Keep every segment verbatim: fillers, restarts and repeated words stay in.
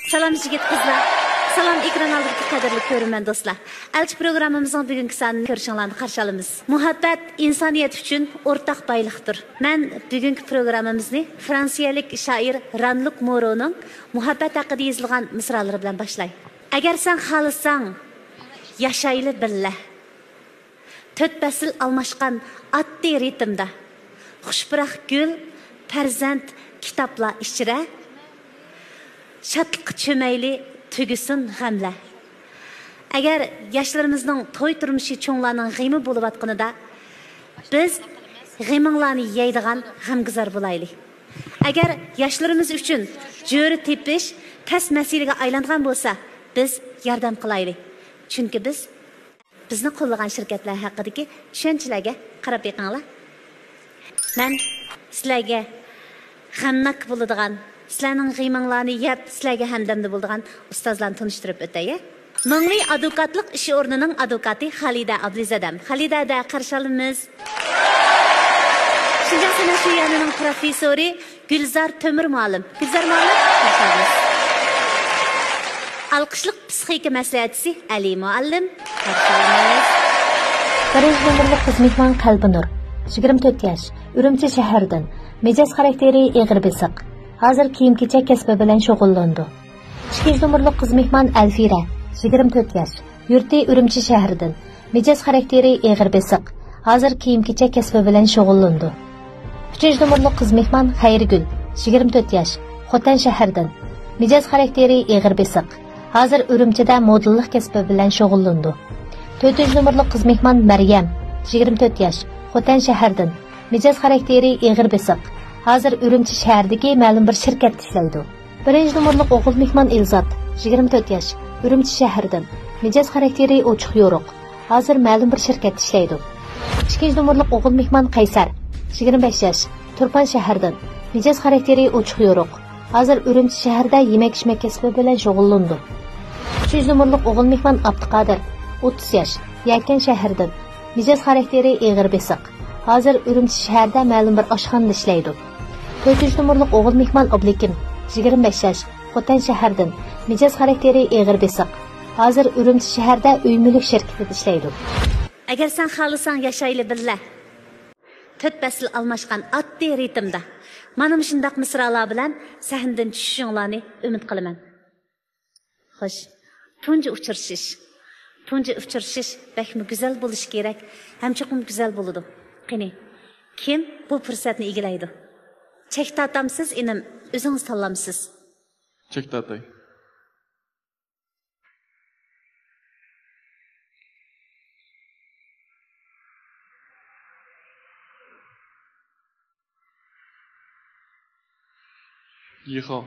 سالام يىگىت قىزلار، سالام ئېكران ئالدىدىكى قەدىرلىك كۆرۈرمەن دوستلار. ئەلچى پروگراممىمىزنىڭ بۈگۈنكى سانىنى كۆرۈشۈڭلارنى قارشى ئالىمىز. مۇھەببەت ئىنسانىيەت ئۈچۈن ئورتاق بايلىقتۇر. مەن بۈگۈنكى پروگراممىمىزنى فرانسىيەلىك شائىر رانلۇك مورونىڭ مۇھەببەت ھەققىدە يېزىلغان مىسرالىرى بىلەن باشلاي. ئەگەر سەن خالىساڭ، ياشايلى بىللە. تۆت پەسىل ئالماشقان ئاددىي رىتىمدا، خۇش پۇراق گۈل، پەرزەنت، كىتابلار ئىچرە، شادلىققا چۆمەيلى، تۈگىسۇن غەملەر. ئەگەر ياشلىرىمىزنىڭ توي تۇرمۇشى چوڭلارنىڭ غېمى بولۇۋاتقىنىدا، بىز غېمىڭلارنى يەيدىغان غەمگۈزار بولايلى. ئەگەر ياشلىرىمىز ئۈچۈن جۆرە تېپىش تەس مەسىلىگە ئايلانغان بولسا، بىز ياردەم قىلايلى. چۈنكى بىز بىزنى قوللىغان شىركەتلەر ھەققىدىكى چۈشەنچىلەرگە قاراپ بېقىڭلار. مەن سىلەرگە غەمناك بولىدىغان، سىلەرنىڭ غېمىڭلارنى يەپ، سىلەرگە ھەمدەمدە بولىدىغان ئۇستازلارنى تونۇشتۇرۇپ ئۆتەي. مىڭلى ئادۋوكاتلىق ئىش ئورنىنىڭ ئادۋوكاتى خالىدە ئابلىزادەم. خالىدەدە قارشى ئالىمىز. شىنجاڭ سەنئەت شۆيۈەنىنىڭ پروفېسسورى گۈلزار تۆمۈر مۇئەللىم. گۈلزار مۇئەللىم، قارشى ئالىمىز. ئالقىشلىق پسىخىكا مەسلىھەتچىسى ئەلى مۇئەللىم، قارشى ئالىمىز. بىرىنچى نومۇرلۇق قىز مېھمان قەلبىنۇر، يىگىرمە تۆت ياش، ئۈرۈمچى شەھىرىدىن، مىجەز خاراكتېرى ئېغىر بېسىق. ھازىر كىيىم-كېچەك كەسپى بىلەن شۇغۇللىنىدۇ. ئىككىنچى نومۇرلۇق قىز مېھمان ئەلفىرە، يىگىرمە تۆت ياش، يۇرتى ئۈرۈمچى شەھىرىدىن، مىجەز خاراكتېرى ئېغىر بېسىق. ھازىر كىيىم-كېچەك كەسپى بىلەن شۇغۇللىنىدۇ. ئۈچىنچى نومۇرلۇق قىز مېھمان خەيرىگۈل، يىگىرمە تۆت ياش، خوتەن شەھىرىدىن. مىجەز خاراكتېرى ئېغىر بېسىق. ھازىر ئۈرۈمچىدە مودېللىق كەسپى بىلەن شۇغۇللىنىدۇ. تۆتىنچى نومۇرلۇق قىز مېھمان مەريەم، يىگىرمە تۆت ياش، خوتەن شەھىرىدىن. مىجەز خاراكتېرى ئېغىر بېسىق. ھازىر ئۈرۈمچى شەھىرىدىكى مەلۇم بىر شىركەتتە ئىشلەيدۇ. بىرىنچى نومۇرلۇق ئوغۇل مېھمان ئىلزات، يىگىرمە تۆت ياش، ئۈرۈمچى شەھىرىدىن. مىجەز خاراكتېرى ئوچۇق يورۇق. ھازىر مەلۇم بىر شىركەتتە ئىشلەيدۇ. ئىككىنچى نومۇرلۇق ئوغۇل مېھمان قەيسەر، يىگىرمە بەش ياش، تۇرپان شەھىرىدىن. مىجەز خاراكتېرى ئوچۇق يورۇق. ھازىر ئۈرۈمچى شەھىرىدە يېمەك-ئىچمەك كەسپى بىلەن شۇغۇللىنىدۇ. ئۈچىنچى نومۇرلۇق ئوغۇل مېھمان ئابدۇقادىر، ئوتتۇز ياش، يەكەن شەھىرىدىن. مىجەز خاراكتېرى ئېغىر بېسىق. ھازىر ئۈرۈمچى شەھەردە مەلۇم بىر ئاشخانىدا ئىشلەيدۇ. تۆتىنچى نومۇرلۇق ئوغۇل مېھمان ئابلىكىم، يىگىرمە بەش ياش، خوتەن شەھىرىدىن. مىجەز خاراكتېرى ئېغىر بېسىق. ھازىر ئۈرۈمچى شەھەردە ئۆي مۈلۈك شىركىتىدە ئىشلەيدۇ. ئەگەر سەن خالىساڭ ياشايلى بىللە. تۆت پەسىل ئالماشقان ئاددىي رىتىمدا، مانا مۇشۇنداق مىسرالار بىلەن سەھنىدىن چۈشۈشۈڭلارنى ئۈمىد قىلىمەن. خوش، تۇنجى ئۇچرىشىش. تۇنجى ئۇچرىشىش بەكمۇ گۈزەل بولۇشى كېرەك ھەم چوقۇم گۈزەل بولىدۇ. قېنى، كىم بۇ پۇرسەتنى ئىگىلەيدۇ؟ چەك تارتامسىز، ئىنىم، ئۆزىڭىز تاللامسىز؟ چەك تارتاي. يىخاۋ.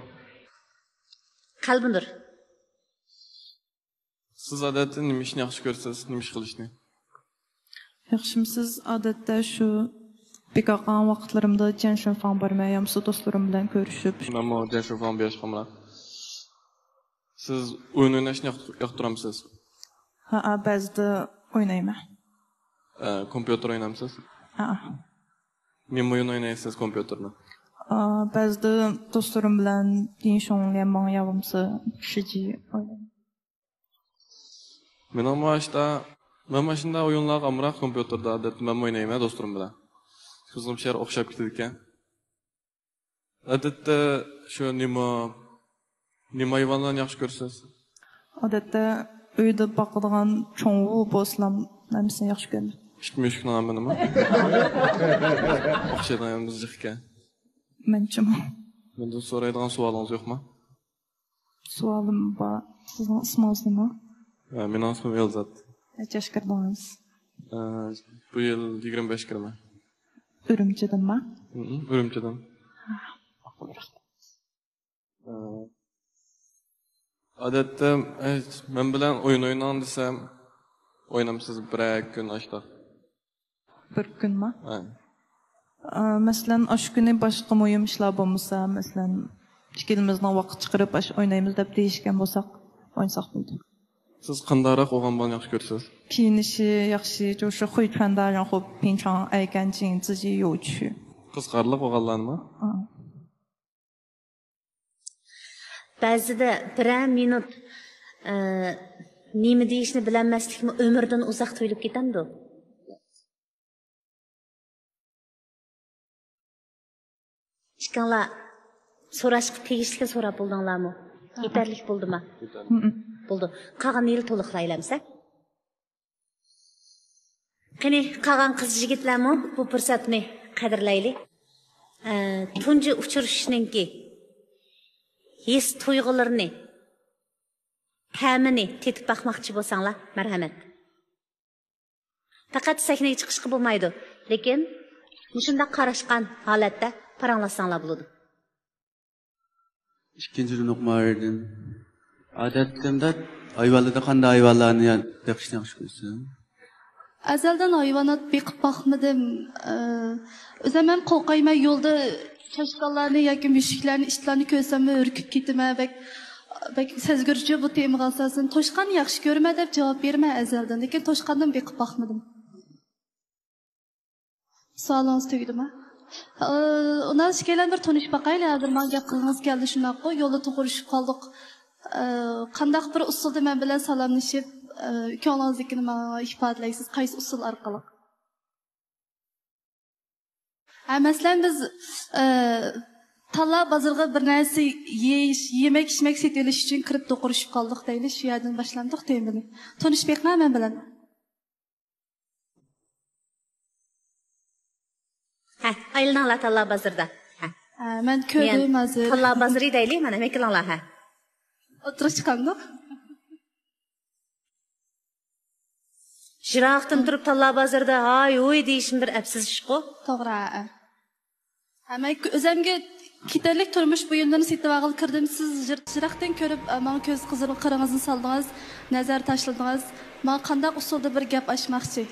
قەلبىنۇر. سىز ئادەتتە نېمە ئىشنى ياخشى كۆرىسىز؟ نېمە ئىش قىلىشنى؟ ياخشىمۇسىز؟ ئادەتتە شۇ بىكار قالغان ۋاقىتلىرىمدا جيەن شۇفاڭ بارمەن، يا بولمىسا دوستلىرىم بىلەن كۆرۈشۈپ. مەنمۇ جيەن شۇفاڭ بىر ياشقا ئامراق. سىز ئويۇن ئويناشنى ياقتۇ-، ياقتۇرامسىز؟ ھەئە، بەزىدە ئوينايمەن. ئە، كومپيۇتېر ئوينامسىز؟ ھەئە. نېمە ئويۇن ئوينايسىز كومپيۇتېردا؟ ئا، بەزىدە دوستلىرىم بىلەن دىن شۇڭليەنماڭ يا بولمىسا شىجى ئوينايمەن. مېنىڭمۇ ئاشتا، مەنمۇ ئاشۇنداق ئويۇنلارغا ئامراق كومپيۇتېردا، ئادەتتە مەنمۇ ئوينايمەن دوستلىرىم بىلەن. بىزنىڭ شەھەر ئوخشاپ كېتىدىكەن. ئادەتتە شۇ نېمە، نېمە ھايۋانلارنى ياخشى كۆرىسىز؟ ئادەتتە ئۆيدە باقىدىغان چوڭ ۋۇ بوسلام ھەممىسىنى ياخشى كۆرىمەن. ئىت مۈشۈكنىڭ ھامىنىمۇ؟ ئوخشايدىغان يېرىمىز جىق ئىكەن. مەنچىمۇ. مەندىن سورايدىغان سوئالىڭىز يوقمۇ؟ سوئالىم بار. سىزنىڭ ئىسمىڭىز نېمە؟ ھە، مېنىڭ ئىسمىم ئېلزات. نەچچە ياشقا كىردىڭىز؟ ئە، بۇ يىل يىگىرمە بەشكە كىرىمەن. ئۈرۈمچىدىنما؟ ھىم، ئۈرۈمچىدىن. ھە، ماقۇل، رەھمەت. ئە، ئادەتتە، ئە، مەن بىلەن ئويۇن ئويناڭ دېسەم، ئوينامسىز بىرەر كۈن ئاشتا؟ بىر كۈنما؟ ھە. ئا، مەسىلەن، ئاشۇ كۈنى باشقا مۇھىم ئىشلار بولمىسا، مەسىلەن، ئىككىلىمىزنىڭ ۋاقىت چىقىرىپ ئاشۇ ئوينايمىز دەپ دېيىشكەن بولساق، ئوينىساق بولىدۇ. سىز قانداقراق ئوغان بالىنى ياخشى كۆرىسىز؟ كىيىنىشى ياخشى، 就是会穿搭，然后平常爱干净，自己有趣。 قىزىقارلىق ئوغانلارنىمۇ؟ ئا. بەزىدە بىرەر مىنۇت، ئە، نېمە دېيىشنى بىلەلمەسلىكمۇ ئۆمۈردىن ئۇزاق تۇيۇلۇپ كېتەمدۇ؟ ئىككىڭلار سوراشقا تېگىشلىكنى سوراپ بولدۇڭلارمۇ؟ ھە. يېتەرلىك بولدىما؟ يېتەرلىك. ھە. بولدى. قالغىنىنى تولۇقلايلى ئەمسە. قېنى، قالغان قىز يىگىتلەرمۇ بۇ پۇرسەتنى قەدىرلەيلى. ئە، تۇنجى ئۇچرىشىشنىڭكى ھېس تۇيغۇلىرىنى، تەمىنى تېتىپ باقماقچى بولساڭلار، مەرھەمەت. پەقەت سەھنىگە چىقىشقا بولمايدۇ، لېكىن مۇشۇنداق قاراشقان ھالەتتە پاراڭلاشساڭلار بولىدۇ. ئىككىنچى رونۇق ماھىردىن. ئادەتتە ئايۋانلىدا قانداق ھايۋانلارنى يا-، بېقىشنى ياخشى كۆرىسەن؟ ئەزەلدىن ھايۋانات بېقىپ باقمىدىم. ئە، ئۆزۈم ھەم قورقايمەن، يولدا چاشقانلارنى ياكى مۈشۈكلەرنى، ئىتلارنى كۆرسەممۇ ھۈركۈپ كېتىمەن. بەك، بەك سەزگۈرچى بۇ تېمىغا ئاساسەن. توشقاننى ياخشى كۆرىمەن دەپ جاۋاب بېرىمەن ئەزەلدىن، لېكىن توشقاندىن بېقىپ باقمىدىم. سوئالىڭىز تۈگىدىما؟ ئۇنداق ئىككىيلەن بىر تونۇشۇپ باقايلى، ھازىر ماڭا گەپ قىلغىڭىز كەلدى، شۇنداققۇ؟ يولدا توغرىشىپ قالدۇق. ئە، قانداق بىر ئۇسۇلدا مەن بىلەن سالاملىشىپ، ئە، كۆڭلىڭىزدىكىنى ماڭا ئىپادىلەيسىز، قايسى ئۇسۇل ئارقىلىق؟ ھە، مەسىلەن، بىز، ئە، تاللا بازىرىغا بىر نەرسە يېيىش، يېمەك-ئىچمەك سېتىۋېلىش ئۈچۈن كىرىپ توغرىشىپ قالدۇق دەيلى، شۇ يەردىن باشلاندۇق تېمىنى. تونۇشۇپ بېقىڭا مەن بىلەن. ھە، ئايلىنىڭلار تاللا بازىرىدا. ھە. ھە، مەن كۆردۈم ھازىر. تاللا بازىرى دەيلى، مانا، ۋەكىلىڭلار، ھە. ئوتتۇرىغا چىقامدۇ؟ يىراقتىن تۇرۇپ تاللا بازىرىدا ھاي ھۇي دېيىشمۇ بىر ئەپسىز ئىشقۇ. توغرا، ھە. ھە، مەن ئۆزۈمگە كېتەرلىك تۇرمۇش بۇيۇملىرىنى سېتىۋالغىلى كىردىم. سىز يىر-، يىراقتىن كۆرۈپ، ئە، ماڭا كۆز قىزىل قىرىڭىزنى سالدىڭىز، نەزەر تاشلىدىڭىز. ماڭا قانداق ئۇسۇلدا بىر گەپ ئاچماقچى؟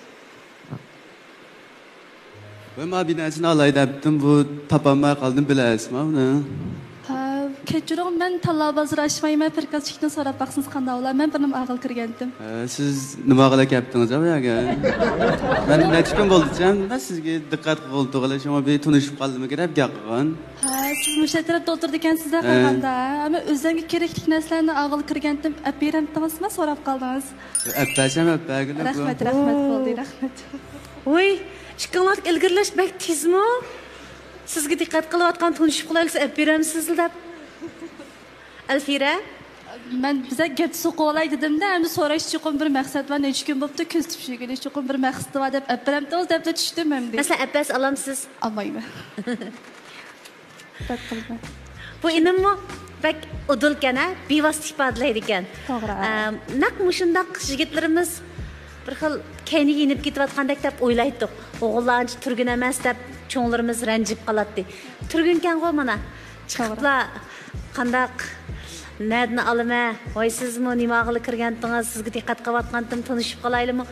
ۋە مانا بىر نەرسىنى ئالاي دەپتىم، بۇ تاپالماي قالدىم، بىلەرسىزما بۇنى؟ ھە، كەچۈرۈڭ، مەن تاللا بازىرى ئاچمايمەن، پىركازچىكتىن سوراپ باقسىڭىز قانداق بولا؟ مەن بىرنېمە ئالغىلى كىرگەنتىم. ھە، سىز نېمە ئالغىلى كەپتىڭىز بۇ يەرگە؟ مەن نەچچە كۈن بولدىچە سىزگە دىققەت قىلغىلى تۇرغىلى، شۇڭا بىر تونۇشۇپ قالدىمىكىن دەپ گەپ قىلغان. ھە، سىز مۇشۇ ئەتراپتا ئولتۇرىدىكەنسىز-دە، ھە. قارىغاندا. ئەمما ئۆزۈڭگە كېرەكلىك نەرسىلەرنى ئالغىلى كىرگەنتىم، ئەپ بېرەمتىڭىزما؟ سوراپ قالدىڭىز. ئەپ بەرسەم ئەپ بەرگىلى بۇ. رەھمەت، رەھمەت، بولدى، رەھمەت. ۋوي، ئىككىڭلار ئىلگىرىلەش بەك تېزمۇ؟ سىزگە دىققەت قىلىۋاتقان تونۇشۇپ قالايلى، سىز ئەپ بېرەمسىزلا دەپ. ئەلفىرە؟ مەن بىزە گەپ سوقۇۋالاي دېدىمدە، ئەمدى سوراش چوقۇم بىر مەقسەت بار، نەچچە كۈن بوپتۇ، كۆز تېپىشىۋالغىلى، چوقۇم بىر مەقسىتى بار دەپ ئەپ بېرەمتىڭىز دەپلا چۈشتۈم ئەمدى. مەسىلەن، ئەپ بەرسە ئالامسىز؟ ئالمايمەن. بەك قىلىمەن. بۇ ئىنىممۇ بەك ئۇدۇلكەن، ھە؟ بىۋاسىتە ئىپادىلەيدىكەن. توغرا. ئە، نەق مۇشۇنداق يىگىتلىرىمىز بىر خىل كەينىگە يېنىپ كېتىۋاتقاندەك دەپ ئويلايتتۇق. ئوغۇللار ئانچە تۈرگۈن ئەمەس دەپ چوڭلىرىمىز رەنجىپ قالاتتى. تۈرگۈنكەنغۇ مانا. توغرا. چىقىپلا قانداق، نەدىن ئالىمەن، ۋاي سىزمۇ نېمە ئالغىلى كىرگەنتىڭىز، سىزگە دىققەت قىلىۋاتقانتىم، تونۇشۇپ قالايلىمۇ؟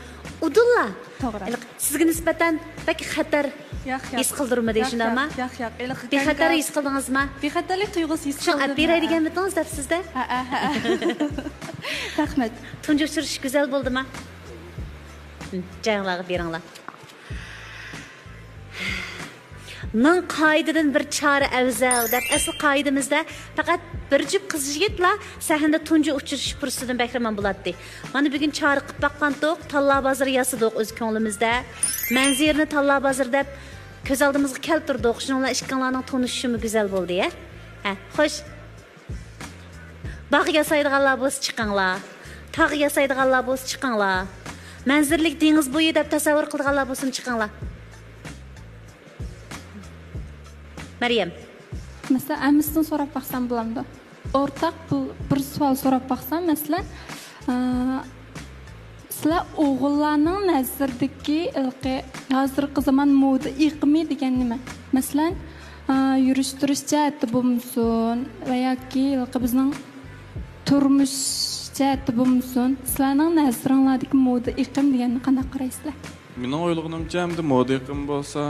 ئۇدۇللا. توغرا. ھېلىقى سىزگە نىسبەتەن بەك خەتەر ياق، ياق. ھېس قىلدۇرمىدى، ياق، شۇنداقما؟ ياق، ياق، ياق. ھېلىقى بىخەتەر ھېس قىلدىڭىزما؟ بىخەتەرلىك تۇيغۇسى ھېس قىلدىم. شۇڭا ئەپ بېرەي دېگەنمىدىڭىز دەپ سىزدە؟ ھەئە، ھەئە. رەھمەت. تۇنجى ئۇچرىشىش گۈزەل بولدىما؟ ھىم، جايىڭلارغا بېرىڭلار. مىڭ قائىدىدىن بىر چارە ئەۋزەل دەپ، ئەسلى قائىدىمىزدە پەقەت بىر جۈپ قىز يىگىتلا سەھنىدە تۇنجى ئۇچرىشىش پۇرسىتىدىن بەھرىمەن بولاتتى. مانا بۈگۈن چارە قىپ باققانتۇق، تاللا بازىرى ياسىدۇق ئۆز كۆڭلىمىزدە. مەنزىرىنى تاللا بازىرى دەپ كۆز ئالدىمىزغا كەلتۈردۇق. شۇنىڭ بىلەن ئىككىڭلارنىڭ تونۇشۇشىمۇ گۈزەل بولدى، ھە؟ ھە، خوش. باغ ياسايدىغانلار بولسا چىقىڭلار. تاغ ياسايدىغانلار بولسا چىقىڭلار. مەنزىرىلىك دېڭىز بويى دەپ تەسەۋۋۇر قىلىدىغانلار بولسىمۇ چىقىڭلار. مەريەم. مەسىلەن، ھەممىسىدىن سوراپ باقسام بولامدۇ؟ ئورتاق بۇ بىر سوئال سوراپ باقسام، مەسىلەن، ئا، سىلەر ئوغۇللارنىڭ نەزىرىدىكى ھېلىقى ھازىرقى زامان مودا ئېقىمى دېگەن نېمە؟ مەسىلەن، ئا، يۈرۈش تۇرۇش جەھەتتە بولمىسۇن ۋە ياكى ھېلىقى بىزنىڭ تۇرمۇش جەھەتتە بولمىسۇن، سىلەرنىڭ نەزىرىڭلاردىكى مودا ئېقىم دېگەننى قانداق قارايسىلەر؟ مېنىڭ ئويلىغىنىمچە، ئەمدى مودا ئېقىمى بولسا،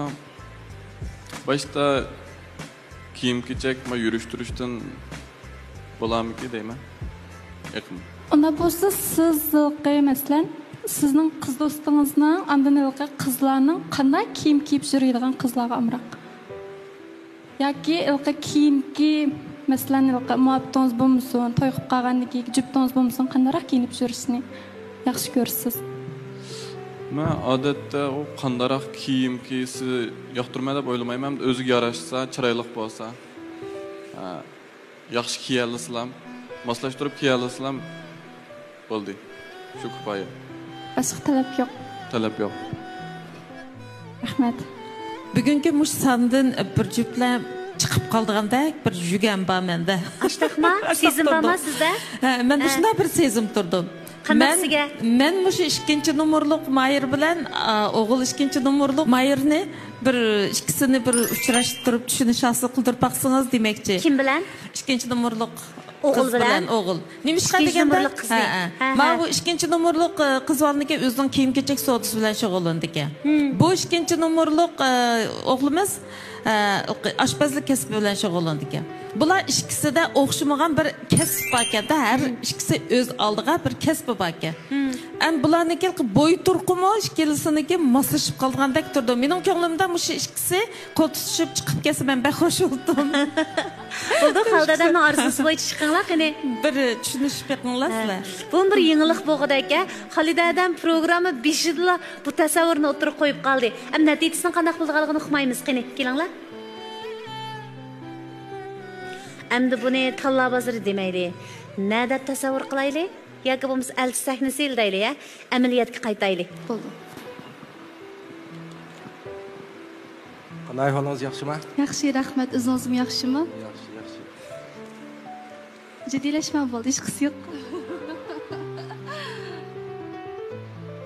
باشتا كىيىم-كېچەك، ما، يۈرۈش-تۇرۇشتىن بولارمىكى دەيمەن. ئېقىم. ئۇنداق بولسا، سىز ھېلىقى، مەسىلەن، سىزنىڭ قىز دوستىڭىزنىڭ، ئاندىن ھېلىقى قىزلارنىڭ قانداق كىيىم كىيىپ يۈرىدىغان قىزلارغا ئامراق؟ ياكى ھېلىقى كېيىنكى مەسىلەن، ھېلىقى مۇھەببىتىڭىز بولمىسۇن، توي قىلىپ قالغاندىن كېيىن جۈپتىڭىز بولمىسۇن، قانداقراق كىيىنىپ يۈرۈشنى ياخشى كۆرىسىز؟ مەن ئادەتتە ئۇ قانداقراق كىيىم كىيسە ياقتۇرىمەن دەپ ئويلىمايمەن. ئۆزىگە ياراشسا، چىرايلىق بولسا، ھە، ياخشى كىيەلىسىلام، ماسلاشتۇرۇپ كىيەلىسىلام بولدى. شۇ كۇپايە. باشقا تەلەپ يوق. تەلەپ يوق. رەھمەت. بۈگۈنكى مۇشۇ ساندىن بىر جۈپلەر چىقىپ قالىدىغاندەك بىر يۈگەن بار مەندە. ئاشتاقما؟ سېزىم بارما سىزدە؟ ھە، مەندە ھە. شۇنداق بىر سېزىم تۇرىدۇ. قانداق مەن، سىزگە؟ مەن مۇشۇ ئىككىنچى نومۇرلۇق مايىر بىلەن، ئا، ئوغۇل ئىككىنچى نومۇرلۇق مايىرنى بىر ئىككىسىنى بىر ئۇچراشتۇرۇپ چۈشىنىش ھاسىل قىلدۇرۇپ باقسىڭىز دېمەكچى. كىم بىلەن؟ ئىككىنچى نومۇرلۇق ئوغۇل قىز بىلەن؟ بىلەن ئوغۇل. نېمىشقا ئىككىنچى دېگەندە، نومۇرلۇق قىزنى. ھە، ھە. ھە، ھە. ماۋۇ ئىككىنچى نومۇرلۇق، ئە، قىز بالىنىڭكى ئۆزىنىڭ كىيىم-كېچەك سودىسى بىلەن شۇغۇللىنىدىكەن. بۇ ئىككىنچى نومۇرلۇق، ئە، ئوغلىمىز، ئە، ئاشپەزلىك كەسپى بىلەن شۇغۇللىنىدىكەن. بۇلار ئىككىسىدە ئوخشىمىغان بىر كەسىپ باركەن-دە، ھەر ئىككىسى ئۆز ئالدىغا بىر كەسپى باركەن. ئەمما بۇلارنىڭكى بوي تۇرقىمۇ ئىككىلىسىنىڭكى ماسلىشىپ قالىدىغاندەك تۇرىدۇ. مېنىڭ كۆڭلۈمدە مۇشۇ ئىككىسى قول تۇتۇشۇپ چىقىپ كەتسە، مەن بەك خوش بولدۇم. بولدى، خالىدە ئادەمنىڭ ئارزۇسى بويىچە چىقىڭلار، قېنى. بىر چۈشىنىشىپ بېقىڭلار سىلەر. بۇمۇ بىر يېڭىلىق بولغۇدەك، ھە؟ خالىدە ئادەم پروگرامما بېشىدىلا بۇ تەسەۋۋۇرنى ئوتتۇرىغا قويۇپ قالدى. ئەمدى نەتىجىسىنىڭ قانداق بولىدىغانلىقىنى ئۇقمايمىز، قېنى، كېلىڭلار. ئەمدى بۇنى تاللا بازىرى دېمەيلى. نە دەپ تەسەۋۋۇر قىلايلى؟ ياكى بولمىسا ئەلچى سەھنىسى دەيلى، ھە؟ ئەمەلىيەتكە قايتايلى. بولدى. قانداق ئەھۋالىڭىز، ياخشىما؟ ياخشى، رەھمەت. ئۆزىڭىزمۇ ياخشىما؟ ياخشى، ياخشى. جىددىيلەشمەڭ، بولدى، ھېچقىسى يوق.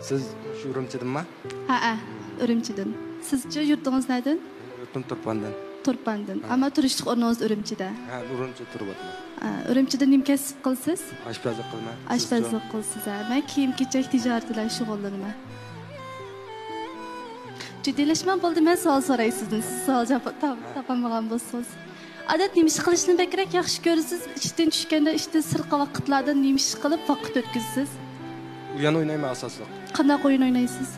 سىز شۇ ئۈرۈمچىدىنما؟ ھەئە، ئۈرۈمچىدىن. سىزچۇ، يۇرتىڭىز نەدىن؟ يۇرتۇم تۇرپاندىن. تۇرپاندىن. ھە. ئەمما تۇرۇشلۇق ئورنىڭىز ئۈرۈمچىدە؟ ھە، ئۈرۈمچىدە تۇرۇۋاتىمەن. ھە، ئۈرۈمچىدە نېمە كەسىپ قىلىسىز؟ ئاشپەزلىك قىلىمەن. ئاشپەزلىك قىلىسىز، ھە. مەن كىيىم-كېچەك تىجارىتى بىلەن شۇغۇللىنىمەن. جىددىيلەشمەڭ، بولدى، مەن سوئال سوراي سىزدىن. سىز سوئال جاۋاب تاپ-، تاپالمىغان بولسىڭىز. ئادەتتە نېمە ئىش قىلىشنى بەكرەك ياخشى كۆرىسىز؟ ئىشتىن چۈشكەندە، ئىشتىن سىرتقى ۋاقىتلاردا نېمە ئىش قىلىپ ۋاقىت ئۆتكۈزىسىز؟ ئويۇن ئوينايمەن ئاساسلىق. قانداق ئويۇن ئوينايسىز؟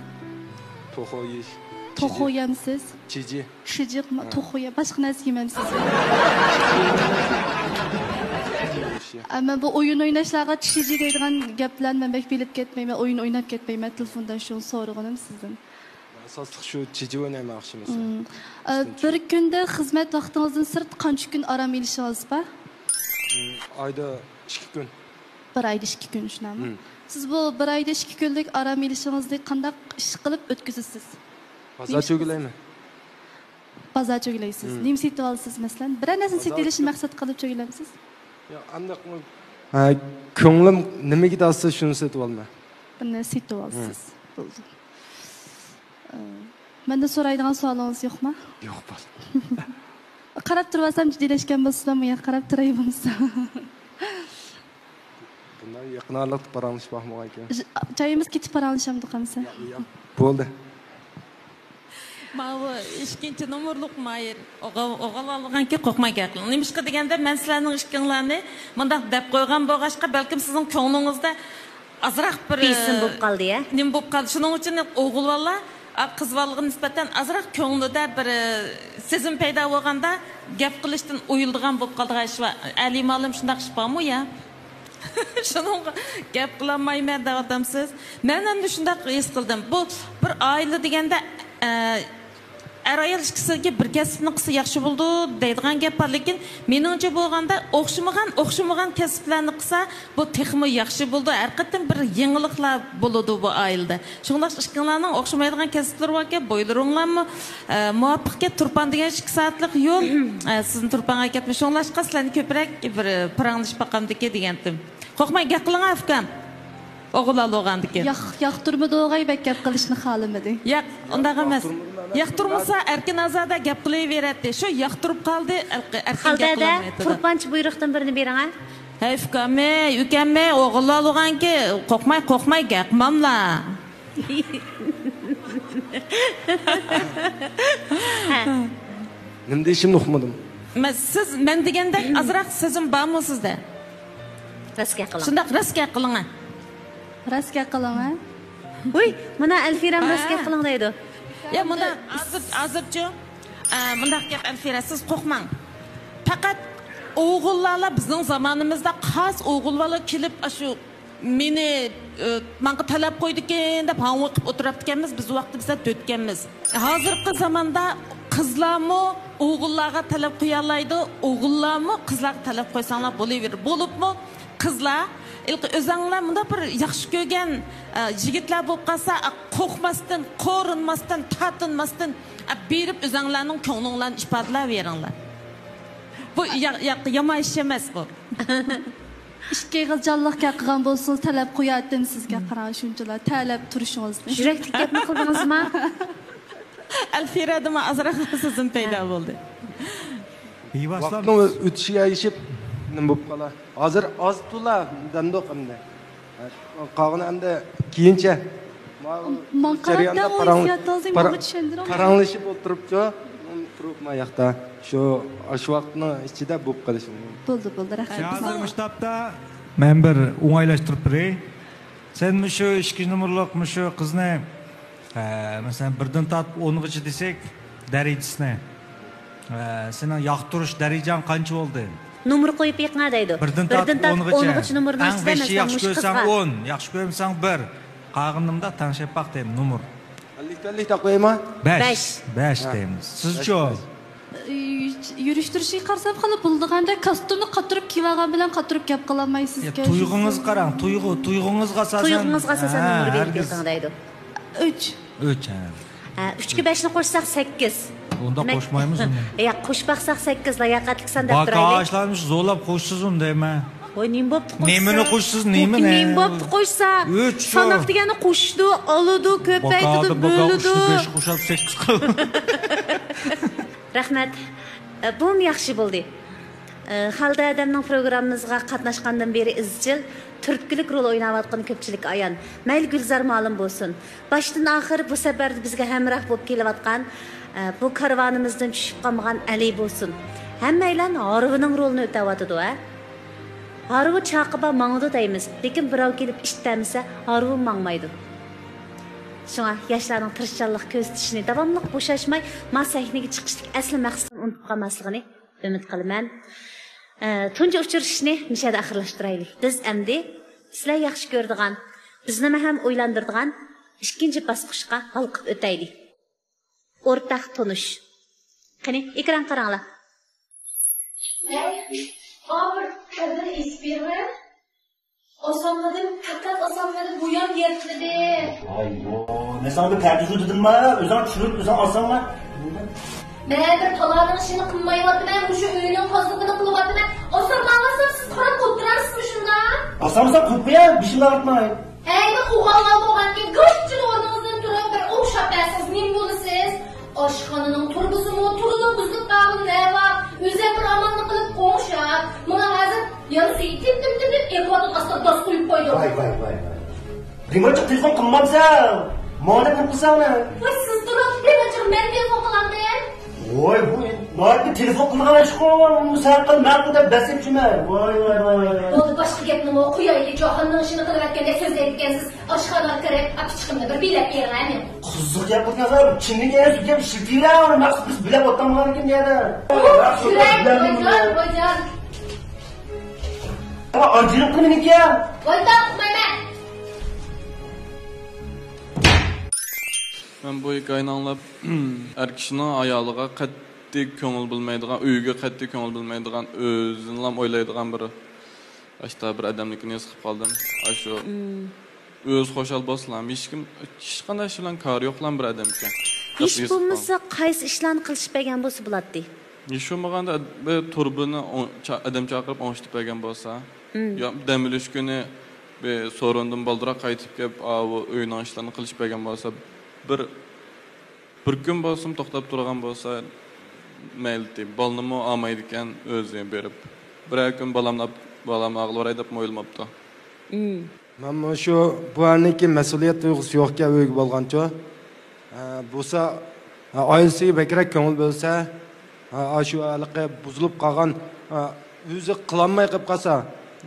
توخۇ يېيىش. توخۇ يەمسىز؟ چىجى. چىجى، ھە. توخۇ يە-، باشقا نەرسە يېمەمسىز؟ ئەمما بۇ ئويۇن ئويناشلارغا چىجى دەيدىغان گەپ بىلەن مەن بەك بىلىپ كەتمەيمەن، ئويۇن ئويناپ كەتمەيمەن، تېلېفوندا شۇنى سورىغىنىم سىزدىن. ئاساسلىق شۇ چىجى ئوينايمەن ئاخشىمىسى. مم. ئە، بىر كۈندە خىزمەت ۋاقتىڭىزدىن سىرت قانچە كۈن ئارام ئېلىشىڭىز بار؟ مم، ئايدا ئىككى كۈن. بىر ئايدا ئىككى كۈن، شۇنداقمۇ؟ مم. سىز بۇ بىر ئايدا ئىككى كۈنلۈك ئارام ئېلىشىڭىزنى قانداق ئىش قىلىپ ئۆتكۈزىسىز؟ بازار چۆگىلەيمەن. بازار چۆگىلەيسىز. مم. نېمە سېتىۋالىسىز، مەسىلەن؟ بىرەر نەرسىنى سېتىۋېلىشنى مەقسەت قىلىپ چۆگىلەمسىز؟ ياق، ئانداق، ھە، كۆڭلۈم نېمىگە تارتسا، شۇنى سېتىۋالىمەن. بىر نەرسە سېتىۋالىسىز. مم. بولدى. ئە، مەندىن سورايدىغان سوئالىڭىز يوقما؟ يوق، بولدى. قاراپ تۇرۇۋالسام، جىددىيلەشكەن بولسىلا، مۇ ياق، قاراپ تۇراي بولمىسا. بۇنداق يېقىن ئارىلىقتا پاراڭلىشىپ باقمىغان ئىكەن. ج-، جايىمىز كېتىپ پاراڭلىشامدۇق ئەمسە؟ ياق، ياق. بولدى. ماۋۇ ئىككىنچى نومۇرلۇق مايىر. ئوغۇل، ئوغۇل ئالغانكى قورقماي گەپ قىلىڭ. نېمىشقا دېگەندە، مەن سىلەرنىڭ ئىككىڭلارنى مۇنداق دەپ قويغان بولغاچقا، بەلكىم سىزنىڭ كۆڭلىڭىزدە ئازراق بىر، بېسىم بولۇپ قالدى، يا؟ نېمە بولۇپ قالدى. شۇنىڭ ئۈچۈن ئوغۇل بالا، ئا، قىز بالىغا نىسبەتەن ئازراق كۆڭلىدە بىر، ئە، سېزىم پەيدا بولغاندا، گەپ قىلىشتىن ئويۇلىدىغان بولۇپ قالىدىغان ئىش بار. ئەلى مالىم شۇنداق ئىش بارمۇ، يا؟ شۇنىڭغا گەپ قىلالمايمەن دەۋاتامسىز. مەن ئەمدى شۇنداق ھېس قىلدىم. بۇ بىر ئائىلە دېگەندە، ئە، ئەر-ئايال ئىككىسىگە بىر كەسىپنى قىلسا ياخشى بولىدۇ دەيدىغان گەپ بار، لېكىن مېنىڭچە بولغاندا ئوخشىمىغان، ئوخشىمىغان كەسىپلەرنى قىلسا، بۇ تېخىمۇ ياخشى بولىدۇ. ھەر قېتىم بىر يېڭىلىقلار بولىدۇ بۇ ئائىلىدە. شۇڭلاشقا ئىككىڭلارنىڭ ئوخشىمايدىغان كەسىپلىرى باركەن، بويلىرىڭلارمۇ، ئە، مۇۋاپىقكەن. تۇرپان دېگەن ئىككى سائەتلىك يول، ئە، سىزنى تۇرپانغا ئەكەتمە. شۇڭلاشقا سىلەرنى كۆپرەك بىر پاراڭلىشىپ باقامدىكى دېگەنتىم. قورقماي گەپ قىلىڭ، ئۇكام. ئوغۇل ئالغاندىكىن. ياق-، ياقتۇرمىدىغاي، بەك گەپ قىلىشنى خالىمىدى. ياق، ئۇنداق ئەمەس. ياقتۇرمىسا ئەركىن ئازادە گەپ قىلىۋېرەتتى. شۇ ياقتۇرۇپ قالدى، ئەركىن گەپ قىلالمايتتى. تۇرپانچە بۇيرۇقتىن بىرنى بېرىڭە. ھەي، ئۇكاممۇ، ئۇكاممۇ، ئوغۇل ئالغانكى، قورقماي، قورقماي گەپ قىلماملا. ھە. نېمە دېيىشىمنى ئۇقمىدىم. مە-، سىز مەن دېگەندەك ئازراق سېزىم بارمۇ سىزدە؟ راست گەپ قىلىڭ. شۇنداق، راست گەپ قىلىڭ، ھە. راست گەپ قىلىڭ، ھە. ۋۇي، مانا ئەلفىرەم راست گەپ قىلىڭ دەيدۇ. يا، مۇنداق، ھازىر، ھازىرچۇ، ئە، مۇنداق گەپ، ئەلفىرە، سىز قورقماڭ. پەقەت ئوغۇللارلا بىزنىڭ زامانىمىزدا خاس ئوغۇللارلا كېلىپ، ئاشۇ مېنى، ئى، ماڭا تەلەپ قويىدىكەن دەپ ھاڭۋېقىپ ئولتۇراتتىكەنمىز، بىز ۋاقتى بىزلەر تۆتكەنمىز. ھازىرقى زاماندا قىزلارمۇ ئوغۇللارغا تەلەپ قويالايدۇ، ئوغۇللارمۇ قىزلارغا تەلەپ قويساڭلار بولۇۋېرىدۇ. بولۇپمۇ قىزلار، ھېلىقى ئۆزەڭلار مۇنداق بىر ياخشى كۆرگەن، ئە، يىگىتلەر بولۇپ قالسا، ئە، قورقماستىن، قورۇنماستىن، تارتىنماستىن، ئە، بېرىپ ئۆزەڭلارنىڭ كۆڭلۈڭلارنى ئىپادىلەۋېرىڭلار. بۇ يا-، يا-، يامان ئىش ئەمەس بۇ. ئىككى ئېغىز جانلىق گەپ قىلغان بولسىڭىز، تەلەپ قوياتتىم سىزگە، قاراڭ، شۇنچىلا تەلەپ تۇرۇشىڭىزنى. يۈرەكلىك گەپنى قىلدىڭىزما؟ ئەلفىرەدىمۇ ئازراق سېزىم پەيدا بولدى. بىۋاسىتە ۋاقىتنىڭ ئۆتۈشىگە ئەگىشىپ نېمە بولۇپ قالا. ھازىر ئاز تولا دەمدۇق ئەمدى. قالغىنى ئەمدى كېيىنچە. ماڭا قاراپ جەرياندا دەڭ، پاراڭ-، ھېسسىياتىڭىزنى پارا-، ماڭا چۈشەندۈرۈڭ. پاراڭلىشىپ ئولتۇرۇپچۇ، تۇرۇپ ما ياقتا. شۇ، شۇ ۋاقىتنىڭ ئىچىدە بولۇپ قېلىشى مۇمكىن. بولدى، بولدى، رەھمەت. يا، ھازىر مۇشۇ تاپتا مەن بىر ئوڭايلاشتۇرۇپ بېرەي. سەن مۇشۇ ئىككىنچى نومۇرلۇق مۇشۇ قىزنى، ئە، مەسىلەن، بىردىن تارتىپ ئونغىچە دېسەك، دەرىجىسىنى، ئە، سېنىڭ ياقتۇرۇش دەرىجەڭ قانچە بولدى؟ نومۇر قويۇپ بېقىڭا دەيدۇ. بىردىن تارتىپ ئونغىچە. ئونغىچە نومۇرنىڭ ئىچىدە، مەسىلەن، مۇشۇ قىزغا. ئەڭ بەشنى ياخشى كۆرسەڭ ئون، ياخشى كۆرمىسەڭ بىر. قالغىنىمدا تەڭشەپ باق دەيمەن، نومۇر. ئەللىك، ئەللىك دەپ قويايما؟ بەش. بەش. بەش ھە. دەيمىز. سىزچۇ؟ بەش، بەش. يۈرۈشتۈرۈشىگە قارىسام خېلى بولىدىغاندەك، كاستيۇمنى قاتۇرۇپ كىيىۋالغان بىلەن قاتۇرۇپ گەپ قىلالمايسىزكەن. يا، تۇيغۇڭىزغا قاراڭ، تۇيغۇ، تۇيغۇڭىزغا ئاساسەن. تۇيغۇڭىزغا ئاساسەن ھە، نومۇر بېرىپ ھەرگىز. بېقىڭ دەيدۇ. ئۈچ. ئۈچ، ھە. ھە، ئۈچكە بەشنى قوشساق سەككىز. ئۇنداق قوشمايمىز ئۇنى. يا، قوشۇپ باقساق سەككىز، لاياقەتلىك سان دەپ تۇرايلى. باكا ئاشلارنى شۇ زورلاپ قوشىسىز ئۇنى دەيمەن. ۋاي، نېمە بوپتۇ قوشسا؟ نېمىنى قوشىسىز، نېمىنى؟ نېمە بوپتۇ قوشسا؟ ئۈچ شۇ. ساناق دېگەننى قوشىدۇ، ئالىدۇ، كۆپەيتىدۇ، باكادىن باكا بۆلىدۇ. ئۈچنى بەشكە قوشۇپ سەككىز قىلىدۇ. رەھمەت. ئە، بۇمۇ ياخشى بولدى. ئە، خالىدە ھەدەمنىڭ پروگراممىمىزغا قاتناشقاندىن بېرى ئىزچىل تۈرتكىلىك رول ئويناۋاتقىنى كۆپچىلىككە ئايان. مەيلى گۈلزار مۇئەللىم بولسۇن. باشتىن ئاخىر بۇ سەپەردە بىزگە ھەمراھ بولۇپ كېلىۋاتقان، ئە، بۇ كارۋانىمىزدىن چۈشۈپ قالمىغان ئەلى بولسۇن. ھەممەيلەن ھارۋىنىڭ رولىنى ئۆتەۋاتىدۇ، ھە؟ ھارۋا چاقىبا ماڭىدۇ دەيمىز، لېكىن بىراۋ كېلىپ ئىتتەمسە، ھارۋىمۇ ماڭمايدۇ. شۇڭا ياشلارنىڭ تىرىشچانلىق كۆرسىتىشىنى، داۋاملىق بوشاشماي ما سەھنىگە چىقىشتىكى ئەسلى مەقسىتىنى ئۇنتۇپ قالماسلىقىنى ئۈمىد قىلىمەن. ئە، تۇنجى ئۇچرىشىشنى مۇشەدە ئاخىرلاشتۇرايلى. بىز ئەمدى سىلەر ياخشى كۆرىدىغان، بىزنىمۇ ھەم ئويلاندۇرىدىغان ئىككىنچى باسقۇچقا ھالقىپ ئۆتەيلى. ئورتاق تونۇش. قېنى، ئېكران قاراڭلار. ھەي، بۇ بىر قەدىر ئېيتىپ بېرىڭە. ئاسانمىدىم، پەقەت ئاسانمىدىم، بۇيان يەتمىدى. ۋاي، ۋاي، مەن ساڭا بىر پەردىزۇ دېدىمما؟ ئۆزۈڭ چۈشۈرۈپ، ئۆزۈڭ ئالساڭما؟ مەن بىر تالانىڭ ئىشىنى قىلمايۋاتىمەن، مۇشۇ ئۆينىڭ تازىلىقىنى قىلىۋاتىمەن. ئاسانلاۋاتسام، سىز قاراپ ئولتۇرارسىزمۇ شۇنداق؟ ئاسانمىسا قويۇپ قويە، بېشىمنى ئاغرىتماي. ھەي، مەن ئوغۇللار بولغانكەن، گاچچىلا ئورنىڭىزدىن تۇرۇپ، بىر ئوخشاپ بەرسىڭىز نېمە بولىسىز؟ ئاشخانىنىڭ تۇرۇبىسىمۇ، تۇرىدۇ، بۇزۇلۇپ قالغىنى نەۋا؟ ئۆزۈم بىر ئامالنى قىلىپ قوڭشاپ، مانا ھازىر يارىسى تىم، تىم، تىم دەپ ئېقىۋاتىدۇ، ئاستىغا داس قويۇپ قويدۇم. ۋاي، ۋاي، ۋاي، ۋاي. رېمونتچىغا تېلېفون قىلمامسەن؟ ماڭا دەپ نېمە قىلساڭ ئۇنى؟ ۋاي، سىز تۇرۇپ، رېمونتچىغا مەن تېلېفون قىلامدىم. ۋاي، بۇ ناھايىتى تېلېفون قىلىدىغان ئىشقۇ، بۇ سەن قىل، مەن قىل دەپ بەس ئېتىپچىمەن. ۋاي، ۋاي، ۋاي، ۋاي. بولدى، باشقا گەپنىمۇ قويايلى، جاھاننىڭ ئىشىنى قىلىۋەتكەندەك سۆزلەيدىكەنسىز. ئاشخانىغا كىرىپ، ئاپىچىقىمنى بىر بىلەپ بېرىڭ، ھە، مېنىڭ. قىزىق گەپ قىلىدىكەنسەن، چىننىكى ئەمەس، گەپ شىلتىيرە، ئۇنى مەخسۇس بىز بىلەپ ئولتۇرمىغانىكەن دېيەدە. يۈرەك، ۋايجان، ۋايجان. ئاجرىلىپ قىلمىنىكى. ۋايجان، ئۇقمايمەن. مەن بۇ ھېكايىنى ئاڭلاپ، ئەر كىشىنىڭ ئايالىغا قەتئىي كۆڭۈل بۆلمەيدىغان، ئۆيىگە قەتئىي كۆڭۈل بۆلمەيدىغان، ئۆزىنىلا ئويلايدىغان بىر، ئاشتا بىر ئادەملىكىنى ھېس قىلىپ قالدىم. ئاشۇ ئۆزى خۇشال بولسىلا، ھېچكىم، ھېچقانداق ئىش بىلەن كارى يوقلا بىر ئادەمكەن. ھېچ بولمىسا قايسى ئىشلارنى قىلىشىپ بەرگەن بولسا بولاتتى؟ ھېچ بولمىغاندا بىر تۇرۇبىنى ئوڭ-، چا-، ئادەم چاقىرىپ ئوڭشىتىپ بەرگەن بولسا، يا دەم ئېلىش كۈنى بىر سورۇندىن بالدۇرراق قايتىپ كېلىپ، ئاۋۇ ئۆينىڭ ئىشلىرىنى قىلىشىپ بەرگەن بولسا، بىر، بىر كۈن بولسىمۇ توختاپ تۇرغان بولسا، مەيلى، بالىنىمۇ ئالمايدىكەن، ئۆزى بېرىپ، بىرەر كۈن بالامنى ئاپ-، بالامنى ئاغىلىۋاراي دەپمۇ ئويلىماپتۇ. مەنمۇ شۇ، بۇ ئەرنىڭكى مەسئۇلىيەت تۇيغۇسى يوقكەن ئۆيگە بولغانچۇ. ئە، بولسا، ئە، ئائىلىسىگە بەكرەك كۆڭۈل بۆلسە، ئە، ئاشۇ ھېلىقى بۇزۇلۇپ قالغان، ئە، ئۆزى قىلالماي قېلىپ قالسا،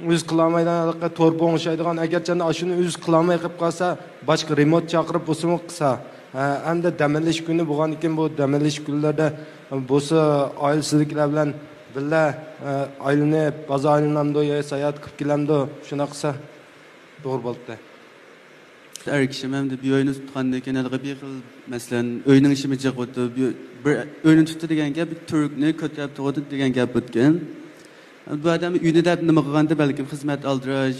ئۆزى قىلالمايدىغان ھېلىقى تورپا ئوڭشايدىغان، ئەگەرچەندە ئاشۇنى ئۆزى قىلالماي قېلىپ قالسا، باشقا رېمونت چاقىرىپ بولسىمۇ قىلسا. ئە، ئەمدى دەم ئېلىش كۈنى بولغاندىكىن، بۇ دەم ئېلىش كۈنلەردە بولسا ئائىلىسىدىكىلەر بىلەن بىللە، ئە، ئايلىنىپ، بازار ئايلىنامدۇ يا ساياھەت قىلىپ كېلەمدۇ؟ شۇنداق قىلسا توغرا بولاتتى. ئەر كىشى ئەمدى بىر ئۆينى تۇتقاندىن كېيىن، ھېلىقى بىر خىل، مەسىلەن، ئۆينىڭ ئىشىمۇ جىق ئۆتىدۇ، بىر، بىر ئۆينى تۇتتى دېگەن گەپ، بىر تۈركنى كۆتۈرۈپ تۇرغۇدى دېگەن گەپ ئۆتكەن. بۇ ئادەم ئۆينى دەپ نېمە قىلغاندا، بەلكىم خىزمەت ئالدىراش،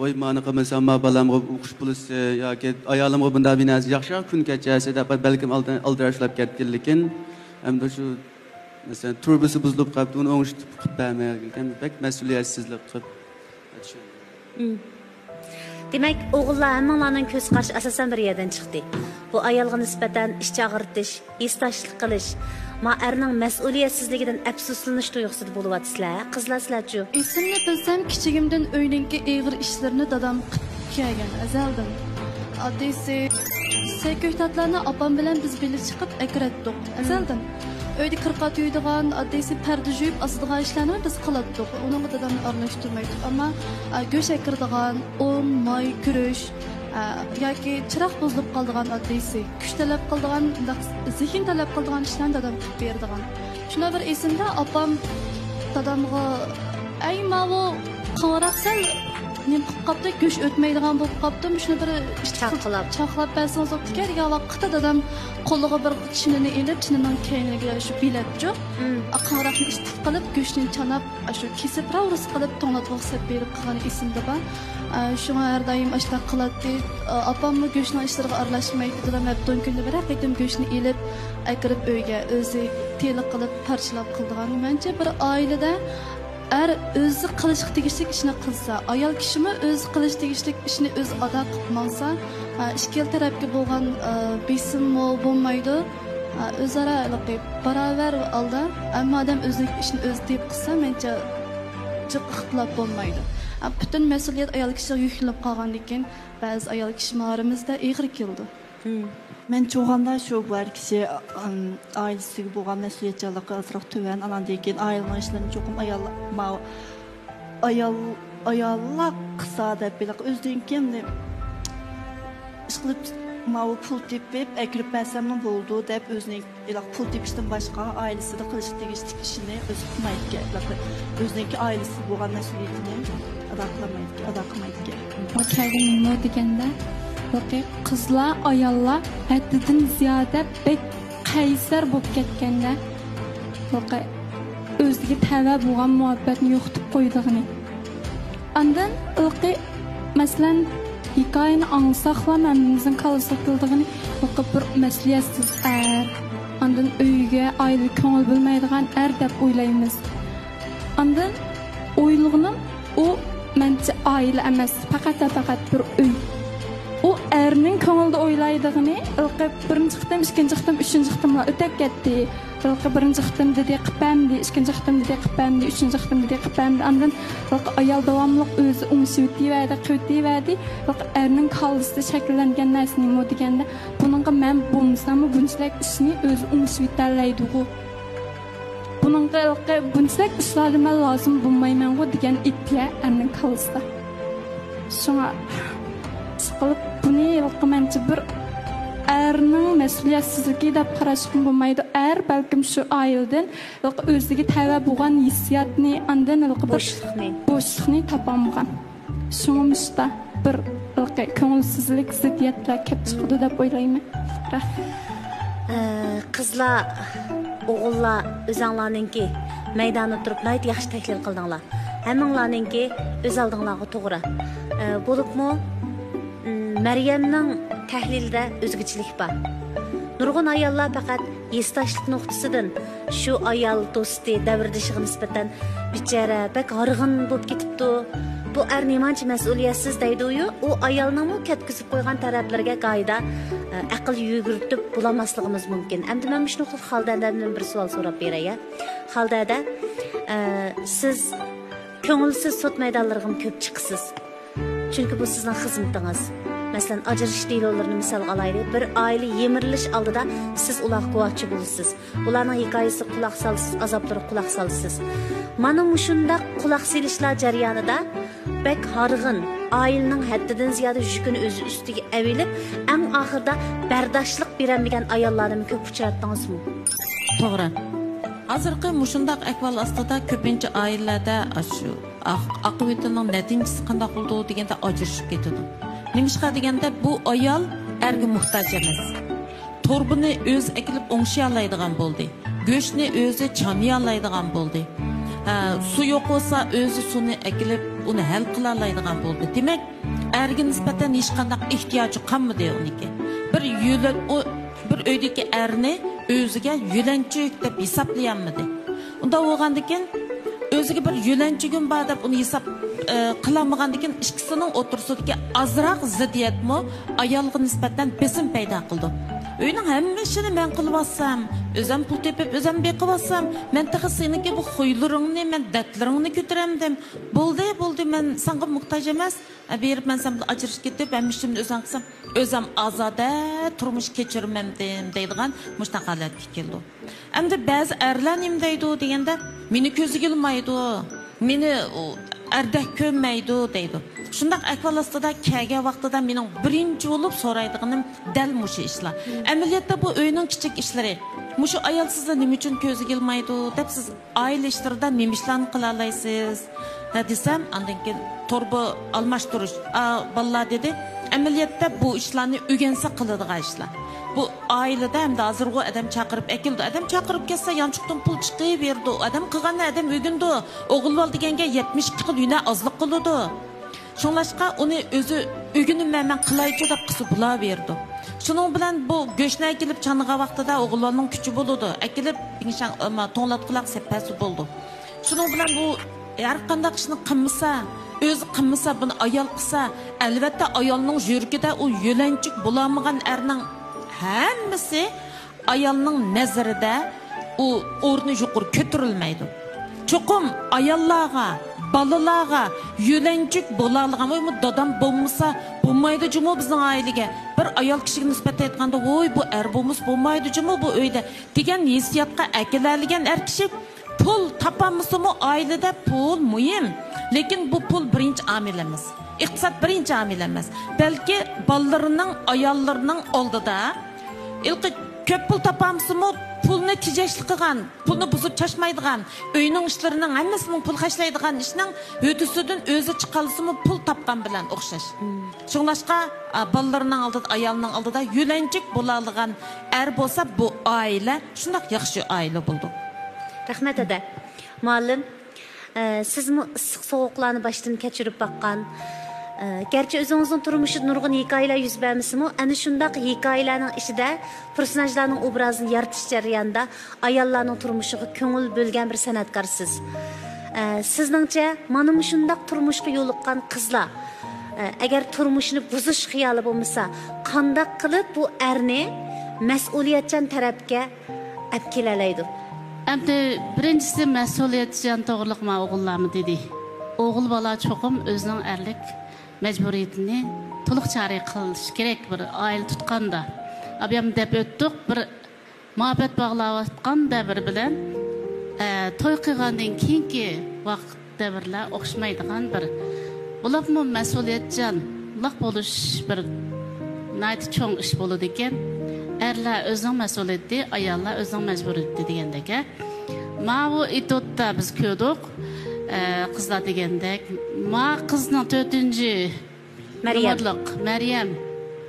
ۋاي، مانا قىلمىسام، ما بالامغا ئوقۇش پۇلىسى ياكى ئايالىمغا بۇنداق بىر نەرسە، ياخشىراق كۈن كەچەرسى دەپ، بەلكىم ئالدىن ئالدىراش بولۇپ كەتكەن، لېكىن ئەمدى شۇ، مەسىلەن، تۇرۇبىسى بۇزۇلۇپ قاپتۇ، ئۇنى ئوڭشىتىپ قىلىپ بەرمەيدىكەن، بەك مەسئۇلىيەتسىزلىك قىلىپ. مم. دېمەك، ئوغۇللار، ھەممىڭلارنىڭ كۆز قارىشى ئاساسەن بىر يەردىن چىقتى. بۇ ئايالغا نىسبەتەن ئىچ ئاغرىتىش، ھېسداشلىق قىلىش، ما ئەرنىڭ مەسئۇلىيەتسىزلىكىدىن ئەپسۇسلىنىش تۇيغۇسىدا بولۇۋاتىسىلەر، قىزلار سىلەرچۇ؟ ئېسىمنى بىلسەم، كىچىكىمدىن ئۆينىڭكى ئېغىر ئىشلىرىنى دادام قىلىپ كەلگەن ئەزەلدىن. ئاددىيسى، سەي كۆكتاتلارنى ئاپام بىلەن بىز بىللە چىقىپ ئەكىرەتتۇق ئەزەلدىن. ئۆيدە كىرقات يۇيىدىغان، ئاددىيسى پەردە يۇيۇپ ئاسىدىغان ئىشلارنى بىز قىلاتتۇق. ئۇنىڭغا دادامنى ئارىلاشتۇرمايتتۇق. ئەمما، ئە، گۆش ئەكىرىدىغان، ئۇن، ماي، كۈرۈش، ئە، ياكى چىراغ بۇزۇلۇپ قالىدىغان ئاددىيسى، كۈچ تەلەپ قىلىدىغان، مۇنداق زېھىن تەلەپ قىلىدىغان ئىشلارنى دادام قىلىپ بېرىدىغان. شۇنداق بىر ئېسىمدە ئاپام دادامغا، ئەي، ماۋۇ قاڭراق سەل نېمە قىلىپ قاپتۇ، گۆش ئۆتمەيدىغان بولۇپ قاپتۇ، مۇشۇنى بىر ئىتتىك قىلىپ، چاقلاپ. چاقلاپ بەرسىڭىز بوپتىكەن دېگەن ۋاقىتتا دادام قولىغا بىر چىنىنى ئېلىپ، چىنىنىڭ كەينىگە شۇ بېلەتچۇ، مم، ئا، قاڭراقنى ئىتتىك قىلىپ، گۆشنى چاناپ، ئاشۇ كېسىپ، راۋرۇس قىلىپ، توڭلاتقۇغا سېلىپ بېرىپ قىلغىنى ئېسىمدە بار. ئا، شۇڭا ھەر دائىم ئاشۇنداق قىلاتتى. ئا، ئاپاممۇ گۆشنىڭ ئىشلىرىغا ئارىلاشمايتتى. دادام ھەپتە ئون كۈندە بىرەر قېتىم گۆشنى ئېلىپ، ئەكىرىپ ئۆيگە، ئۆزى تېيىلىپ قىلىپ، پارچىلاپ قىلىدىغان. مەنچە بىر ئائىلىدە ئەر ئۆزى قىلىشقا تېگىشلىك ئىشنى قىلسا، ئايال كىشىمۇ ئۆزى قىلىشقا تېگىشلىك ئىشنى ئۆزى ئادا قىلىپ ماڭسا، ئا، ئىككىلا تەرەپكە بولغان، ئا، بېسىممۇ بولمايدۇ. ئا، ئۆزئارا ھېلىقى باراۋەر ھالدا ھەممە ئادەم ئۆزىنىڭ ئىشىنى ئۆزى تېپىپ قىلسا، مەنچە جىق ئىختىلاپ بولمايدۇ. ئا، پۈتۈن مەسئۇلىيەت ئايال كىشىگە يۈكلىنىپ قالغاندىن كېيىن، بەزى ئايال كىشى مارىمىزدا ئېغىر كېلىدۇ. مم. مەن چوغاندا شۇ بۇ ئەر كىشى، ئا-، ئائىلىسىگە بولغان مەسئۇلىيەتچانلىقى ئازراق تۆۋەن، ئاناندىن كېيىن ئائىلىنىڭ ئىشلىرىنى چوقۇم ئايال، ماۋۇ ئايال، ئاياللار قىلسا دەپ، ھېلىقى ئۆزىدىن كېيىن ئىشقىلىپ ماۋۇ پۇل تېپىپ ئەكىرىپ بەرسەملا بولىدۇ دەپ، ئۆزىنىڭ ھېلىقى پۇل تېپىشتىن باشقا ئائىلىسىدە قىلىشقا تېگىشلىك ئىشىنى ئۆزى قىلمايدىكەن. ھېلىقى ئۆزىنىڭكى ئائىلىسىگە بولغان مەسئۇلىيىتىنى ئادا قىلالمايدىكەن، ئادا قىلمايدىكەن. بۇ كەلگەن نېمە دېگەندە، ھېلىقى قىزلار، ئاياللار ھەددىدىن زىيادە بەك قەيسەر بولۇپ كەتكەندە، ھېلىقى ئۆزىگە تەۋە بولغان مۇھەببەتنى يوقىتىپ قويىدىغىنى. ئاندىن ھېلىقى، مەسىلەن، ھېكايىنى ئاڭلىساقلا، ھەممىمىزنىڭ كاللىسىغا كېلىدىغىنى ھېلىقى بىر مەسئۇلىيەتسىز ئەر، ئاندىن ئۆيگە، ئائىلىگە كۆڭۈل بۆلمەيدىغان ئەر دەپ ئويلايمىز. ئاندىن ئويلىغىنىم، ئۇ مەنچە ئائىلە ئەمەس، پەقەت ۋە پەقەت بىر ئۆي. ئۇ ئەرنىڭ كۆڭلىدە ئويلايدىغىنى، ھېلىقى بىرىنچى قېتىم، ئىككىنچى قېتىم، ئۈچىنچى قېتىملار ئۆتەپ كەتتى. ھېلىقى بىرىنچى قېتىم دېدى، قىلىپ بەرمىدى، ئىككىنچى قېتىم دېدى، قىلىپ بەرمىدى، ئۈچىنچى قېتىم دېدى، قىلىپ بەرمىدى. ئاندىن ھېلىقى ئايال داۋاملىق ئۆزى ئوڭشىۋېتىۋەردى، قىلىۋېتىۋەردى. ھېلىقى ئەرنىڭ كاللىسىدا شەكىللەنگەن نەرسە نېمە دېگەندە، بۇنىڭغا مەن بولمىساممۇ بۇنچىلىك ئىشنى ئۆزى ئوڭشىۋېتەلەيدىغۇ. بۇنىڭغا ھېلىقى بۇنچىلىك ئىشلاردا مەن لازىم بولمايمەنغۇ دېگەن ئىدىيە ئەرنىڭ كاللىسىدا. شۇڭا ئىشقىلىپ بۇنى ھېلىقى مەنچە بىر ئەرنىڭ مەسئۇلىيەتسىزلىكى دەپ قاراشقىمۇ بولمايدۇ. ئەر بەلكىم شۇ ئائىلىدىن ھېلىقى ئۆزىگە تەۋە بولغان ھېسسىياتنى، ئاندىن ھېلىقى بىر بوشلۇقنى، بوشلۇقنى تاپالمىغان. شۇڭا مۇشتا بىر ھېلىقى كۆڭۈلسىزلىك، زىددىيەتلەر كەپ چىقىدۇ دەپ ئويلايمەن. رەھمەت. ئە، قىزلار، ئوغۇللار، ئۆزەڭلارنىڭكى مەيداندا تۇرۇپ ناھايىتى ياخشى تەھلىل قىلدىڭلار. ھەممىڭلارنىڭكى ئۆز ئالدىڭلارغا توغرا. ئە، بولۇپمۇ، م، مەريەمنىڭ تەھلىلىدە ئۆزگىچىلىك بار. نۇرغۇن ئاياللار پەقەت ھېسداشلىق نۇقتىسىدىن شۇ ئايال دوستى، دەۋردىشىغا نىسبەتەن بىچارە، بەك ھارغىن بولۇپ كېتىپتۇ. بۇ ئەر نېمانچە مەسئۇلىيەتسىز دەيدۇ-يۇ، ئۇ ئايالنىڭمۇ كەتكۈزۈپ قويغان تەرەپلىرىگە گاھىدا، ئە، ئەقىل يۈگۈرتۈپ بولالماسلىقىمىز مۇمكىن. ئەمدى مەن مۇشۇ نۇقتىدا خالىدەدىن بىر سوئال سوراپ بېرەي، يا. خالىدەدە، ئە، سىز كۆڭۈلسىز سوت مەيدانلىرىغىمۇ كۆپ چىقىسىز. چۈنكى بۇ سىزنىڭ خىزمىتىڭىز. مەسىلەن، ئاجرىشىش دېلولىرىنى مىسالغا ئالايلى. بىر ئائىلە يىمىرىلىش ئالدىدا سىز ئۇلارغا گۇۋاھچى بولىسىز. ئۇلارنىڭ ھېكايىسىگە قۇلاق سالىسىز، ئازابلىرىغا قۇلاق سالىسىز. مانا مۇشۇنداق قۇلاق سېلىشلار جەريانىدا بەك ھارغىن، ئائىلىنىڭ ھەددىدىن زىيادە يۈكىنى ئۆزى ئۈستىگە ئېلىپ، ئەڭ ئاخىرىدا بەرداشلىق بېرەلمىگەن ئاياللارنىمۇ كۆپ ئۇچراتتىڭىزمۇ؟ توغرا. ھازىرقى مۇشۇنداق ئەھۋال ئاستىدا كۆپىنچە ئائىلىلەردە ئاشۇ ئاق-، ئاقىۋىتىنىڭ نەتىجىسى قانداق بولىدۇ دېگەندە ئاجرىشىپ كېتىدۇ. نېمىشقا دېگەندە بۇ ئايال ئەرگە موھتاج ئەمەس. توربىنى ئۆزى ئەكېلىپ ئوڭشىيالايدىغان بولدى. گۆشنى ئۆزى چانىيالايدىغان بولدى. ھە، سۇ يوق بولسا ئۆزى سۇنى ئەكېلىپ ئۇنى ھەل قىلالايدىغان بولدى. دېمەك، ئەرگە نىسبەتەن ھېچقانداق ئېھتىياجى قالمىدى ئۇنىڭكى. بىر يۆلەن-، ئۇ بىر ئۆيدىكى ئەرنى ئۆزىگە يۆلەنچۈك دەپ ھېسابلىيالمىدى. ئۇنداق بولغاندىكىن، ئۆزىگە بىر يۆلەنچۈگۈم بار دەپ ئۇنى ھېساب، ئى، قىلالمىغاندىكىن، ئىككىسىنىڭ ئوتتۇرىسىدىكى ئازراق زىددىيەتمۇ ئايالغا نىسبەتەن بېسىم پەيدا قىلىدۇ. ئۆينىڭ ھەممە ئىشىنى مەن قىلىۋاتسام، ئۆزۈم پۇل تېپىپ، ئۆزۈم بېقىۋاتسام، مەن تېخى سېنىڭكى بۇ خۇيلىرىڭنى، مەن دەردلىرىڭنى كۆتۈرەمدىم. بولدى، بولدى، مەن ساڭا موھتاج ئەمەس. ئە، بېرىپ مەن سەن بىلەن ئاجرىشىپ كېتىپ، ھەممە ئىشىمنى ئۆزۈم قىلسام، ئۆزۈم ئازادە تۇرمۇش كەچۈرمەمدىم دەيدىغان مۇشۇنداق ھالەتكە كېلىدۇ. ئەمدى بەزى ئەرلەر نېمە دەيدۇ دېگەندە، مېنى كۆزىگە ئىلمايدۇ، مېنى، ئۇ، ئەردەك كۆرمەيدۇ دەيدۇ. شۇنداق ئەھۋال ئاستىدا كەلگەن ۋاقتىدا مېنىڭ بىرىنچى بولۇپ سورايدىغىنىم دەل مۇشۇ ئىشلار. ئەمەلىيەتتە بۇ ئۆينىڭ كىچىك ئىشلىرى. مۇشۇ ئايال سىزنى نېمە ئۈچۈن كۆزىگە ئىلمايدۇ دەپ سىز ئائىلە ئىشلىرىدا نېمە ئىشلارنى قىلالايسىز؟ ھە دېسەم، ئاندىن كېيىن توربا ئالماشتۇرۇش. ئا، بالىلار دېدى، ئەمەلىيەتتە بۇ ئىشلارنى ئۆگەنسە قىلىدىغان ئىشلار. بۇ ئائىلىدە ئەمدى ھازىرغۇ ئادەم چاقىرىپ ئەكېلىدۇ. ئادەم چاقىرىپ كەتسە، يانچۇقتىن پۇل چىقىۋېرىدۇ. ئادەم قىلغاننى ئادەم ئۆگىنىدۇ. ئوغۇل بالا دېگەنگە يەتمىش ئىككى خىل ھۈنەر ئازلىق قىلىدۇ. شۇڭلاشقا ئۇنى ئۆزى ئۆگىنىمەن، مەن قىلايچۇ دەپ قىلسا بولاۋېرىدۇ. شۇنىڭ بىلەن بۇ گۆشنى ئەكېلىپ چانىغان ۋاقتىدا ئوغۇللارنىڭ كۈچى بولىدۇ. ئەكېلىپ، پىڭشاڭ، ئەمما توڭلاتقۇلاق سەپپەسى بولىدۇ. شۇنىڭ بىلەن بۇ ھەر قانداق ئىشنى قىلمىسا، ئۆزى قىلمىسا، بۇنى ئايال قىلسا، ئەلۋەتتە ئايالنىڭ يۈرىكىدە ئۇ يۆلەنچۈك بولالمىغان ئەرنىڭ ھەممىسى ئايالنىڭ نەزىرىدە ئۇ ئورنى يۇقىرى كۆتۈرۈلمەيدۇ. چوقۇم ئاياللارغا، بالىلارغا يۆلەنچۈك بولالىغان، ۋاي، بۇ دادام بولمىسا بولمايدۇ جۇمۇ بىزنىڭ ئائىلىگە. بىر ئايال كىشىگە نىسبەتەن ئېيتقاندا، ۋوي، بۇ ئەر بولمىسا بولمايدۇ جۇمۇ بۇ ئۆيدە دېگەن ھېسسىياتقا ئەكېلەلىگەن ئەر كىشى پۇل تاپالمىسىمۇ، ئائىلىدە پۇل مۇھىم، لېكىن بۇ پۇل بىرىنچى ئامىل ئەمەس. ئىقتىساد بىرىنچى ئامىل ئەمەس، بەلكى بالىلىرىنىڭ، ئاياللىرىنىڭ ئالدىدا ھېلىقى كۆپ پۇل تاپالمىسىمۇ، پۇلنى تېجەشلىك قىلغان، پۇلنى بۇزۇپ چاچمايدىغان، ئۆينىڭ ئىشلىرىنىڭ ھەممىسىنىڭ پۇل خەجلەيدىغان ئىشنىڭ ھۆددىسىدىن ئۆزى چىقالسىمۇ، پۇل تاپقان بىلەن ئوخشاش. شۇڭلاشقا، ئا، بالىلىرىنىڭ ئالدىدا، ئايالنىڭ ئالدىدا يۆلەنچۈك بولالىغان ئەر بولسا، بۇ ئائىلە شۇنداق ياخشى ئائىلە بولىدۇ. رەھمەت، ھەدە. مۇئەللىم، ئە، سىزمۇ ئىسسىق سوغۇقلارنى باشتىن كەچۈرۈپ باققان. ئە، گەرچە ئۆزىڭىزنىڭ تۇرمۇشىدا نۇرغۇن ھېكايىلەر يۈز بەرمىسىمۇ، ئەنە شۇنداق ھېكايىلەرنىڭ ئىچىدە پېرسوناژلارنىڭ ئوبرازىنى يارىتىش جەريانىدا ئاياللارنىڭ تۇرمۇشىغا كۆڭۈل بۆلگەن بىر سەنئەتكارسىز. ئە، سىزنىڭچە، مانا مۇشۇنداق تۇرمۇشقا يولۇققان قىزلار، ئە، ئەگەر تۇرمۇشىنى بۇزۇش خىيالى بولمىسا، قانداق قىلىپ بۇ ئەرنى مەسئۇلىيەتچان تەرەپكە ئەپ كېلەلەيدۇ. ئەمدى بىرىنچىسى مەسئۇلىيەتچان توغرىلىق ما ئوغۇللارمۇ دېدى. ئوغۇل بالا چوقۇم ئۆزىنىڭ ئەرلىك مەجبۇرىيىتىنى تولۇق جارى قىلىشى كېرەك بىر ئائىلە تۇتقاندا. ئابيام دەپ ئۆتتۇق، بىر مۇھەببەت باغلاۋاتقان دەۋر بىلەن، ئە، توي قىلغاندىن كېيىنكى ۋاقىت دەۋرلەر ئوخشىمايدىغان بىر، بولۇپمۇ مەسئۇلىيەتچانلىق بولۇش بىر ناھايىتى چوڭ ئىش بولىدىكەن. ئەرلەر ئۆزىنىڭ مەسئۇلىيىتى، ئاياللار ئۆزىنىڭ مەجبۇرىيىتى دېگەندەك. ماۋۇ ئېتيۇدتا بىز كۆردۇق، ئە، قىزلار دېگەندەك. ما قىزنىڭ تۆتىنچى مەريەم. نومۇرلۇق مەريەم.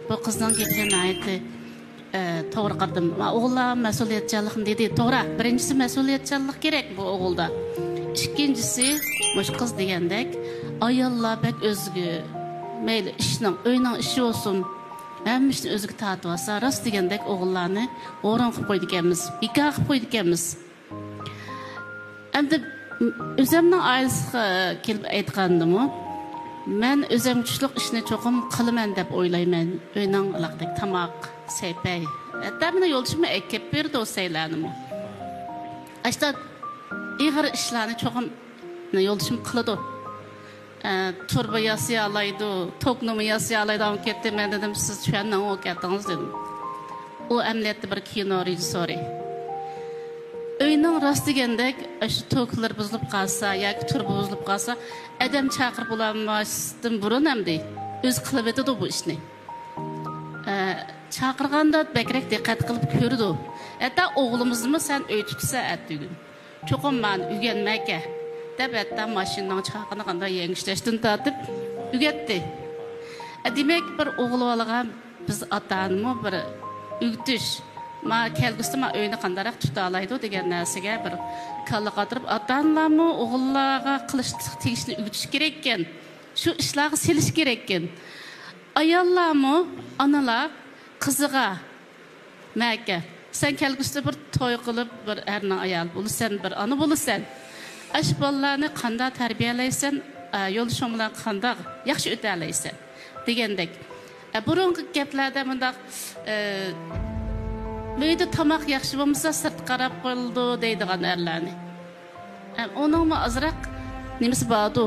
بۇ قىزنىڭ گېپىگە ناھايىتى ئە، توغرا قارىدىم. ما ئوغۇللار مەسئۇلىيەتچانلىقنى دېدى. توغرا، بىرىنچىسى مەسئۇلىيەتچانلىق كېرەك بۇ ئوغۇلدا. ئىككىنچىسى، مۇشۇ قىز دېگەندەك، ئاياللار بەك ئۆزىگە، مەيلى ئىشنىڭ، ئۆينىڭ ئىشى بولسۇن، ھەممە ئىشنى ئۆزىگە تارتىۋالسا، راست دېگەندەك ئوغۇللارنى ھورۇن قىلىپ قويىدىكەنمىز، بىكار قىلىپ قويىدىكەنمىز. ئەمدى ئۆزۈمنىڭ ئائىلىسىگە كېلىپ ئېيتقاندىمۇ، مەن ئۆزۈم كۈچلۈك ئىشنى چوقۇم قىلىمەن دەپ ئويلايمەن. ئۆينىڭ لاقتەك تاماق، سەي-پەي. ھەتتا مېنىڭ يولدىشىممۇ ئەكەپ بېرىدۇ سەيلەرنىمۇ. ئاشتا ئېغىر ئىشلارنى چوقۇم يولدىشىم قىلىدۇ. ئە، تۇرۇبا ياسىيالايدۇ، توكنىمۇ ياسىيالايدۇ، ئاڭ كەتتى. مەن دېدىم، سىز چۈەننىڭ ئۇ كەتتىڭىز دېدىم. ئۇ ئەمەلىيەتتە بىر كىنو رېژىسسورى. ئۆينىڭ راست دېگەندەك، ئاشۇ توكلىرى بۇزۇلۇپ قالسا ياكى تۇرۇبا بۇزۇلۇپ قالسا، ئادەم چاقىرىپ بولالماستىن بۇرۇن ئەمدى ئۆزى قىلىۋېتىدۇ بۇ ئىشنى. ئە، چاقىرغاندا بەكرەك دىققەت قىلىپ كۆرىدۇ. ھەتتا ئوغلىمىزنىمۇ، سەن ئۆي تۇتىسەن ئەتىگۈن. چوقۇم مانا ئۆگەنمەكە، دەپ ھەتتا ماشىنىنىڭ چاقىنى قانداق يەڭگۈشلەشتىن تارتىپ ئۆگەتتى. ئە، دېمەك، بىر ئوغۇل بالىغا بىز ئاتا-ئانىمۇ بىر ئۆگىتىش، ما كەلگۈسىدە ما ئۆينى قانداقراق تۇتالايدۇ دېگەن نەرسىگە بىر كاللا قاتۇرۇپ، ئاتا-ئانىلارمۇ ئوغۇللارغا قىلىشقا تېگىشلىك ئۆگىتىش كېرەككەن. شۇ ئىشلارغا سېلىش كېرەككەن. ئاياللارمۇ، ئانىلار قىزىغا، مەكە، سەن كەلگۈسىدە بىر توي قىلىپ، بىر ئەرنىڭ ئايالى بولىسەن، بىر ئانا بولىسەن. ئاشۇ بالىلارنى قانداق تەربىيەلەيسەن، ئە، يولدىشىڭ بىلەن قانداق ياخشى ئۆتەلەيسەن دېگەندەك. ئە، بۇرۇنقى گەپلەردە مۇنداق، ئە، ئۆيدە تاماق ياخشى بولمىسا، سىرتقا قاراپ قويۇلىدۇ دەيدىغان ئەرلەرنى. ئە، ئۇنىڭمۇ ئازراق نېمىسى باردۇ.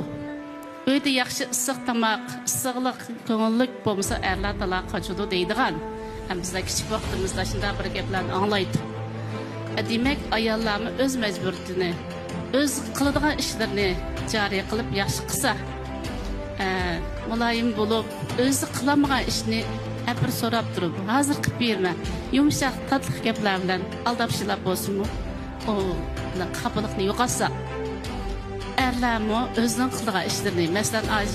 ئۆيدە ياخشى ئىسسىق تاماق، ئىسسىقلىق، كۆڭۈللۈك بولمىسا، ئەرلەر تالاغا قاچىدۇ دەيدىغان. ھەم بىزلەر كىچىك ۋاقتىمىزدا شۇنداق بىر گەپلەرنى ئاڭلايتتۇق. ئە، دېمەك، ئاياللارمۇ ئۆز مەجبۇرىيىتىنى، ئۆز قىلىدىغان ئىشلىرىنى جارى قىلىپ ياخشى قىلسا، ئە، مۇلايىم بولۇپ، ئۆزى قىلالمىغان ئىشنى ئەپىر سوراپ تۇرۇپ، ھازىر قىلىپ بېرىمەن، يۇمشاق، تاتلىق گەپلەر بىلەن ئالداپ شىلاپ بولسىمۇ، ئۇ بىلەن خاپىلىقنى يوقاتساق، ئەرلەرمۇ ئۆزىنىڭ قىلىدىغان ئىشلىرىنى، مەسىلەن، ئاي،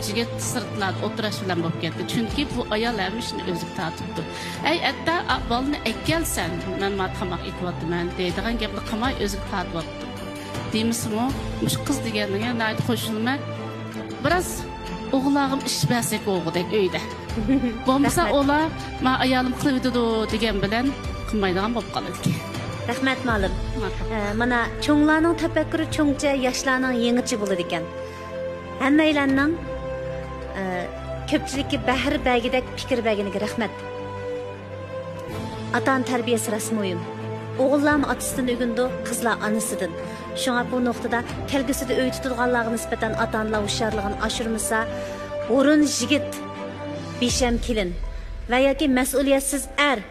يىگىت سىرتلاردا ئولتۇراش بىلەن بولۇپ كەتتى. چۈنكى بۇ ئايال ھەممە ئىشنى ئۆزىگە تارتىپتۇ. ئەي، ئەتە، ئا، بالىنى ئەكەلسەن، مەن ما تاماق ئېتىۋاتىمەن دەيدىغان گەپنى قىلماي ئۆزىگە تارتىۋاپتۇ. دېمىسىمۇ، مۇشۇ قىز دېگەنلىرىگە ناھايىتى قوشۇلىمەن. بىراز ئوغۇللارغىمۇ ئىش بەرسەك بولغۇدەك ئۆيدە. بولمىسا رەھمەت. ئۇلار، ما ئايالىم قىلىۋېتىدۇ دېگەن بىلەن قىلمايدىغان بولۇپ قالىدىكەن. رەھمەت، مۇئەللىم. ماقۇل. ئە، مانا، چوڭلارنىڭ تەپەككۇرى چوڭچە، ياشلارنىڭ يېڭىچە بولىدىكەن. ھەممەيلەننىڭ، ئە، كۆپچىلىككە بەھر بەرگۈدەك پىكىر بەرگىنىگە رەھمەت. ئاتا-ئانا تەربىيەسى راست مۇھىم. ئوغۇللارمۇ ئاتىسىدىن ئۆگىنىدۇ، قىزلار ئانىسىدىن. شۇڭا بۇ نۇقتىدا كەلگۈسىدە ئۆي تۇتىدىغانلارغا نىسبەتەن ئاتا-ئانىلار ھوشيارلىقىنى ئاشۇرمىسا، ھۇرۇن يىگىت، بىشەم كېلىن ۋە ياكى مەسئۇلىيەتسىز ئەر،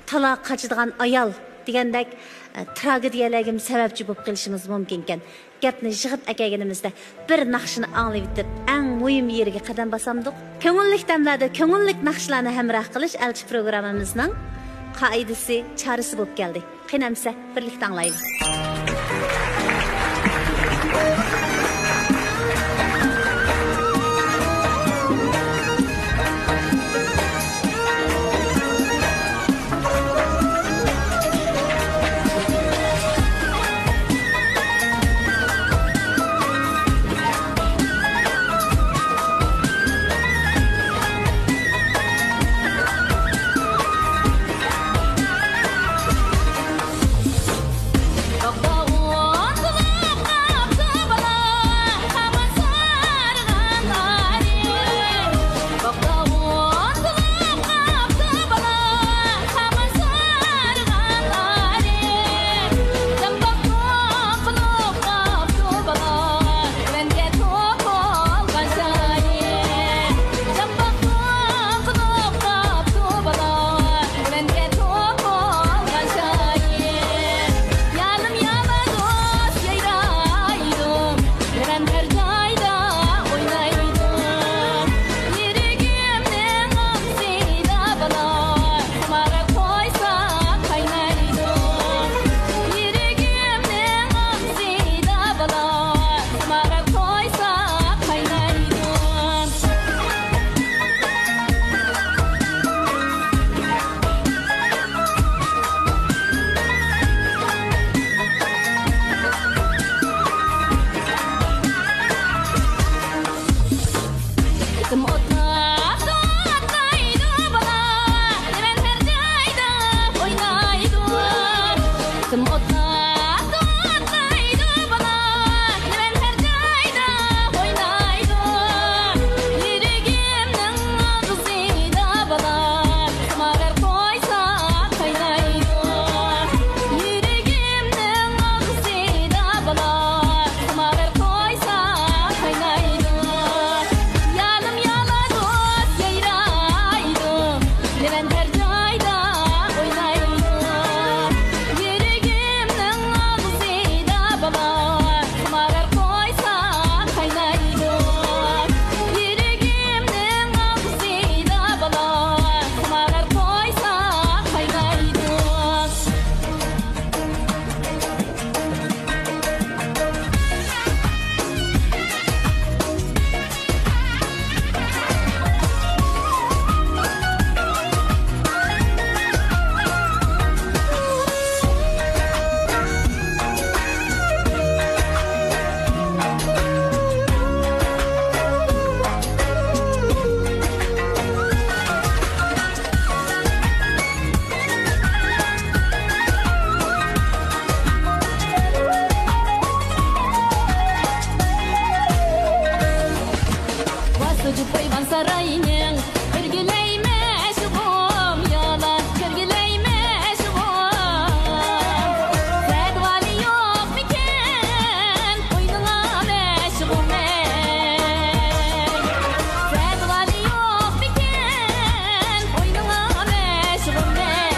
تالاغا قاچىدىغان ئايال دېگەندەك، ئە، تراگېدىيەلەرگىمۇ سەۋەبچى بولۇپ قېلىشىمىز مۇمكىنكەن. گەپنى يىغىپ ئەكەلگىنىمىزدە، بىر ناخشىنى ئاڭلىۋېتىپ، ئەڭ مۇھىم يېرىگە قەدەم باسامدۇق. كۆڭۈللۈك دەملەردە كۆڭۈللۈك ناخشىلارنى ھەمراھ قىلىش ئەلچى پروگراممىمىزنىڭ قائىدىسى، چارىسى بولۇپ كەلدى. قېنى ئەمىسە، بىرلىكتە ئاڭلايلى. ئايۋان ساراينىڭ كىرگۈلەي مەشۇقۇم، يالا كىرگۈلەي مەشۇقۇم. زادىۋالى يوقمىكەن ئوينىڭا مەشۇقۇم ئەي؟ زادىۋالى يوقمىكەن ئوينىڭا مەشۇقۇم ئەي؟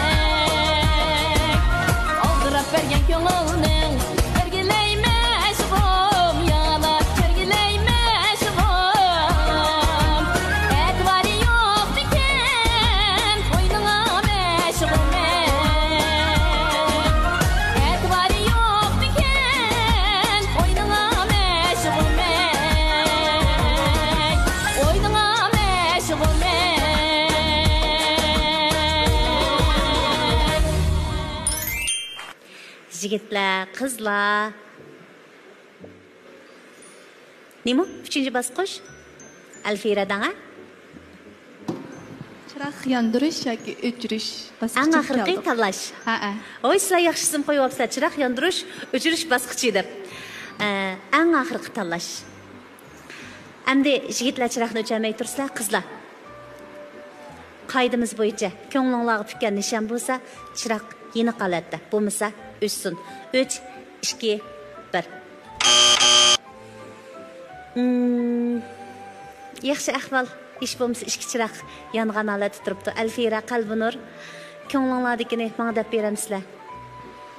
ئالدىراپ بەرگەن كۆڭۈلنىڭ كىرگۈلەي مەشۇقۇم، يالا كىرگۈلەي مەشۇقۇم. ئەتىۋارى يوقمىكەن ئوينىڭا مەشۇقۇم ئەي؟ ئەتىۋارى يوقمىكەن ئوينىڭا مەشۇقۇم ئەي؟ ئوينىڭا مەشۇقۇم ئەي؟ يىگىتلەر، قىزلار. نېمە؟ ئۈچىنچى باسقۇچ؟ ئەلفىرە دەڭە. چىراغ ياندۇرۇش ياكى ئۆچۈرۈش باسقۇچى. ئەڭ ئاخىرقى تاللاش. ھەئە. ۋوي، سىلەر ياخشى ئىسىم قويۇۋاپسىلەر، چىراغ ياندۇرۇش، ئۆچۈرۈش باسقۇچى دەپ. ئە، ئەڭ ئاخىرقى تاللاش. ئەمدى يىگىتلەر چىراغنى ئۆچۈرمەي تۇرسىلەر، قىزلار. قائىدىمىز بويىچە كۆڭلۈڭلارغا پۈككەن نىشان بولسا، چىراغ يېنىق ھالەتتە، بولمىسا ئۆچسۇن. ئۈچ، ئىككى، بىر. مم، ياخشى ئەھۋال. ھېچ بولمىسا ئىككى چىراغ يانغان ھالەتتە تۇرۇپتۇ. ئەلفىرە، قەلبىنۇر، كۆڭلۈڭلاردىكىنى ماڭا دەپ بېرەمسىلەر؟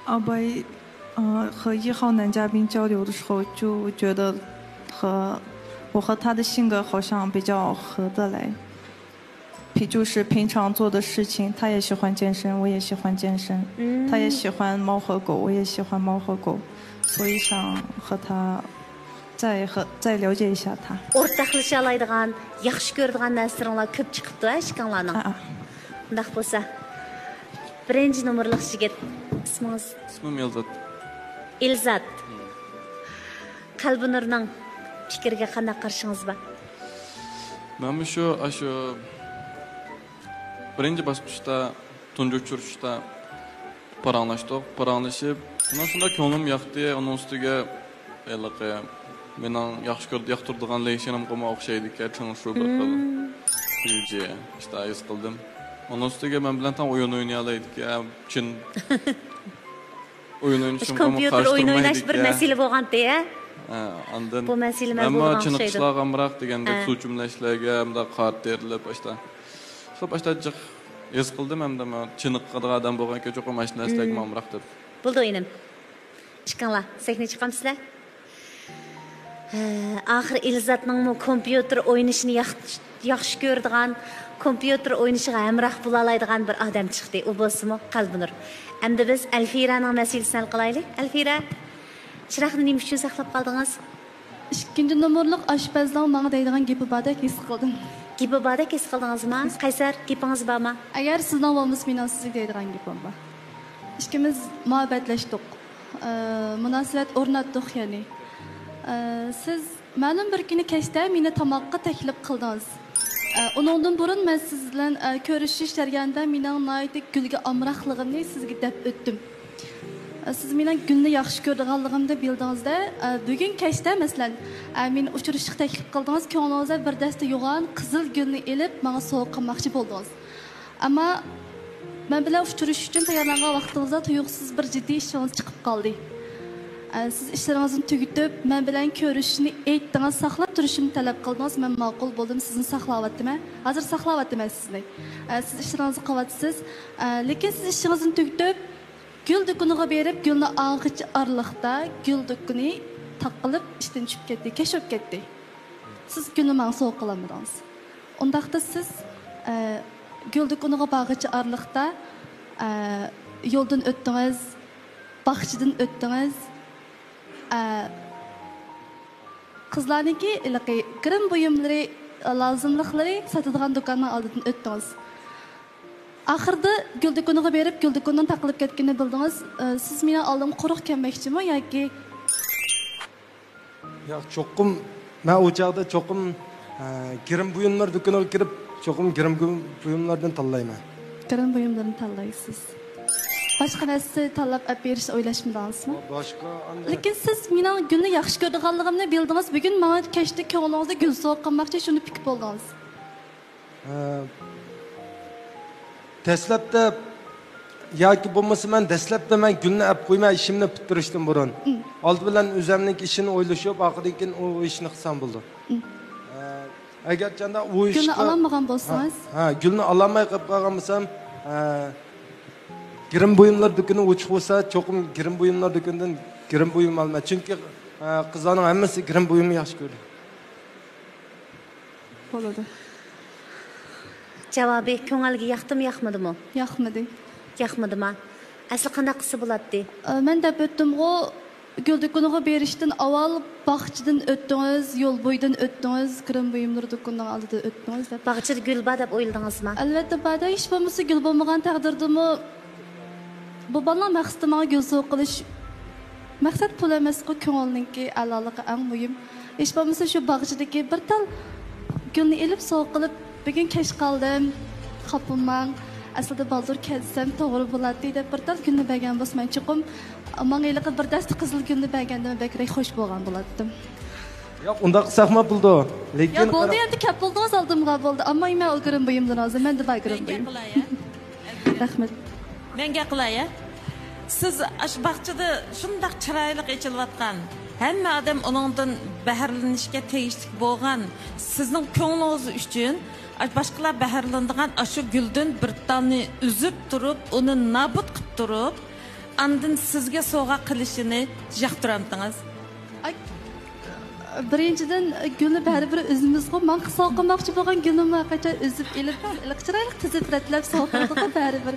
阿白，呃，和一号男嘉宾交流的时候，就觉得和我和他的性格好像比较合得来。就是平常做的事情，他也喜欢健身，我也喜欢健身。嗯。他也喜欢猫和狗，我也喜欢猫和狗，所以想和他再和再了解一下他。 ئورتاقلىشالايدىغان، ياخشى كۆرىدىغان نەرسىلىرىڭلار كۆپ چىقىپتۇ ھە ئىككىڭلارنىڭ. ھە. ئۇنداق بولسا، بىرىنچى نومۇرلۇق يىگىت، ئىسمىڭىز؟ ئىسمىم ئېلزات. ئېلزات. قەلبىنۇرنىڭ پىكرىگە قانداق قارىشىڭىز بار؟ مەنمۇ شۇ، ئاشۇ بىرىنچى باسقۇچتا تۇنجى ئۇچرىشىشتا پاراڭلاشتۇق. پاراڭلىشىپ، ئۇنىڭ شۇنداق كۆڭلۈم ياقتى. ئۇنىڭ ئۈستىگە ھېلىقى مېنىڭ ياخشى كۆرىدۇ، ياقتۇرىدىغان لېشىنىمغىمۇ ئوخشايدىكەن، چىڭ شۇ بىر خىل. مم. سۈيۈجى، ئىشتا ھېس قىلدىم. ئۇنىڭ ئۈستىگە مەن بىلەن تەڭ ئويۇن ئوينىيالايدىكەن، چىن ئويۇن ئوينىشىمغىمۇ كومپيۇتېر قارشى ئويۇن ئويناش بىر تۇرمايدىكەن. مەسىلە بولغانتى، ھە؟ ھە، ئاندىن بۇ مەسىلە مەن مەنمۇ بولغان ئوخشايدۇ. چېنىقىشلارغا ئامراق دېگەندەك، ھە. سۇ چۈمۈلەشلەرگە مۇنداق قارا تېرىلىپ، ئاشتا. شۇ باشتا جىق ھېس قىلدىم ھەمدە مەن چېنىقىدىغان ئادەم بولغانكەن، چوقۇم ئاشۇ نەرسىلەرگە مم. ئامراق دەپ. بولدى ئىنىم. ئىككىڭلار سەھنىگە چىقامسىلەر؟ ھە، ئاخىر ئېلزاتنىڭمۇ كومپيۇتېر ئوينىشىنى ياق-، ياخشى كۆرىدىغان، كومپيۇتېر ئوينىشىغا ھەمراھ بولالايدىغان بىر ئادەم چىقتى. ئۇ بولسىمۇ قەلبىنۇر. ئەمدى بىز ئەلفىرەنىڭ مەسىلىسىنى ھەل قىلايلى. ئەلفىرە، چىراغنى نېمە ئۈچۈن ساقلاپ قالدىڭىز؟ ئىككىنچى نومۇرلۇق ئاشپەزنىڭ ماڭا دەيدىغان گېپى باردەك ھېس قىلدىم. گېپى باردەك ھېس قىلدىڭىزما؟ قەيسەر، گېپىڭىز بارمۇ؟ ئەگەر سىزنىڭ بولمىسا، مېنىڭ سىزگە دەيدىغان گېپىم بار. ئىككىمىز مۇھەببەتلەشتۇق. ئە، مۇناسىۋەت ئورناتتۇق، يەنى. ئە، سىز مەلۇم بىر كۈنى كەچتە مېنى تاماققا تەكلىپ قىلدىڭىز. ئە، ئۇنىڭدىن بۇرۇن مەن سىز بىلەن، ئە، كۆرۈشۈش جەريانىدا مېنىڭ ناھايىتى گۈلگە ئامراقلىقىمنى سىزگە دەپ ئۆتتۈم. ئە، سىز مېنىڭ گۈلنى ياخشى كۆرىدىغانلىقىمنى بىلدىڭىز-دە، ئە، بۈگۈن كەچتە، مەسىلەن، ئە، مېنى ئۇچرىشىشقا تەكلىپ قىلدىڭىز، كۆڭلىڭىزدە بىر دەستە يوغان قىزىل گۈلنى ئېلىپ، ماڭا سوۋغا قىلماقچى بولدىڭىز. ئەمما مەن بىلەن ئۇچرىشىش ئۈچۈن تەييارلانغان ۋاقتىڭىزدا تۇيۇقسىز بىر جىددىي ئىشىڭىز چىقىپ قالدى. ئە، سىز ئىشلىرىڭىزنى تۈگىتىپ، مەن بىلەن كۆرۈشۈشنى ئېيتتىڭىز، ساقلاپ تۇرۇشۇمنى تەلەپ قىلدىڭىز. مەن ماقۇل بولدۇم، سىزنى ساقلاۋاتىمەن. ھازىر ساقلاۋاتىمەن سىزنى. ئە، سىز ئىشلىرىڭىزنى قىلىۋاتىسىز. ئە، لېكىن سىز ئىشىڭىزنى تۈگىتىپ، گۈل دۇكىنىغا بېرىپ، گۈلنى ئالغىچە ئارىلىقتا گۈل دۇكىنى تاقىلىپ ئىشتىن چۈشۈپ كەتتى، كەچ بولۇپ كەتتى. سىز گۈلنى ماڭا سوۋغا قىلالمىدىڭىز. ئۇنداقتا سىز، ئە، گۈل دۇكىنىغا بارغىچە ئارىلىقتا، ئە، يولدىن ئۆتتىڭىز، باغچىدىن ئۆتتىڭىز، ئە، قىزلارنىڭكى ھېلىقى گىرىم بۇيۇملىرى، لازىملىقلىرى ساتىدىغان دۇكاننىڭ ئالدىدىن ئۆتتىڭىز. ئاخىرىدا گۈل دۇكىنىغا بېرىپ، گۈل دۇكىنىنىڭ تاقىلىپ كەتكىنىنى بىلدىڭىز. ئە، سىز مېنىڭ ئالدىمغا قۇرۇق كەلمەكچىمۇ ياكى؟ ياق، چوقۇم، مەن ئۇ چاغدا چوقۇم، ئە، گىرىم بۇيۇملار دۇكىنىغا كىرىپ، چوقۇم گىرىم بۇيۇملاردىن تاللايمەن. گىرىم بۇيۇملىرىنى تاللايسىز. باشقا نەرسە تاللاپ ئەپ بېرىشنى ئويلاشمىدىڭىزمۇ؟ باشقا ئانداق. لېكىن سىز مېنىڭ گۈلنى ياخشى كۆرىدىغانلىقىمنى بىلدىڭىز. بۈگۈن ماڭا كەچتە كۆڭلىڭىزدە گۈل سوۋغا قىلماقچى، شۇنى پىكىپ بولدىڭىز. ئە، دەسلەپتە ياكى بولمىسا مەن دەسلەپتە مەن گۈلنى ئەپ قويمەن ئىشىمنى پۈتتۈرۈشتىن بۇرۇن. ئالدى بىلەن ئۆزەمنىڭكى ئىشىنى ئويلىشىپ، ئاخىرىدىن كېيىن ئۇ ئىشنى قىلسام بولىدۇ. ئە، ئەگەر چاندا ئۇ ئىشقا گۈلنى ئالالمىغان بولسىڭىز؟ ھە، ھە، گۈلنى ئالالماي قېلىپ قالغان بولسام، ئە، گىرىم بۇيۇملار دۇكىنى ئوچۇق بولسا، چوقۇم گىرىم بۇيۇملار دۇكىنىدىن گىرىم بۇيۇم ئالىمەن. چۈنكى، ئە، قىزلارنىڭ ھەممىسى گىرىم بۇيۇمنى ياخشى كۆرىدۇ. بولىدۇ. جاۋابى، كۆڭۈلگە ياقتىمۇ ياقمىدىمۇ؟ ياقمىدى. ياقمىدىما؟ ئەسلى قانداق قىلسا بولاتتى؟ ئە، مەن دەپ ئۆتتۈمغۇ، گۈل دۇكىنىغا بېرىشتىن ئاۋۋال باغچىدىن ئۆتتىڭىز، يول بويىدىن ئۆتتىڭىز، گىرىم بۇيۇملىرى دۇكىنىنىڭ ئالدىدىن ئۆتتىڭىز دەپ. باغچىدا گۈل بار دەپ ئويلىدىڭىزما؟ ئەلۋەتتە بار-دە، ھېچ بولمىسا گۈل بولمىغان تەقدىردىمۇ بۇ بالىنىڭ مەقسىتى ماڭا گۈل سوۋغا قىلىش. مەقسەت پۇل ئەمەسقۇ، كۆڭۈلنىڭكى ئەلالىقى ئەڭ مۇھىم. ھېچ بولمىسا شۇ باغچىدىكى بىر تال گۈلنى ئېلىپ سوۋغا قىلىپ، بۈگۈن كەچ قالدىم، خاپىماڭ، ئەسلىدە بالدۇر كەلسەم توغرا بولاتتى دەپ بىر تال گۈلنى بەرگەن بولسا مەن چوقۇم ماڭا ھېلىقى بىر دەستە قىزىل گۈلنى بەرگەندىمۇ بەكرەك خوش بولغان بولاتتىم. ياق، ئۇنداق قىلساقمۇ بولىدۇ. يا لېكىن بولدى، ئەمدى كەپ بولدىڭىز ئالدىمغا، بولدى. ئەمما مەن ئۇ گىرىم بۇيۇملىرىڭىزنى، مەندە بار گىرىم بۇيۇم. رەھمەت. مەن گەپ قىلاي، ھە؟ سىز ئاشۇ باغچىدا شۇنداق چىرايلىق ئېچىلىۋاتقان، ھەممە ئادەم ئۇنىڭدىن بەھرىلىنىشكە تېگىشلىك بولغان سىزنىڭ كۆڭلىڭىز ئۈچۈن ئاش-، باشقىلار بەھرىلىنىدىغان ئاشۇ گۈلدىن بىر دانە ئۈزۈپ تۇرۇپ، ئۇنى نابۇت قىلىپ تۇرۇپ، ئاندىن سىزگە سوۋغا قىلىشىنى ياقتۇرامتىڭىز؟ ئاي، بىرىنچىدىن، گۈلنى بەرىبىر ئۆزىمىزغۇ، ماڭا سوۋغا قىلماقچى بولغان گۈلنىمۇ ھەرقاچان ئۈزۈپ ئېلىپ، چىرايلىق تىزىپ، رەتلەپ سوۋغا قىلىدىغۇ بەرىبىر.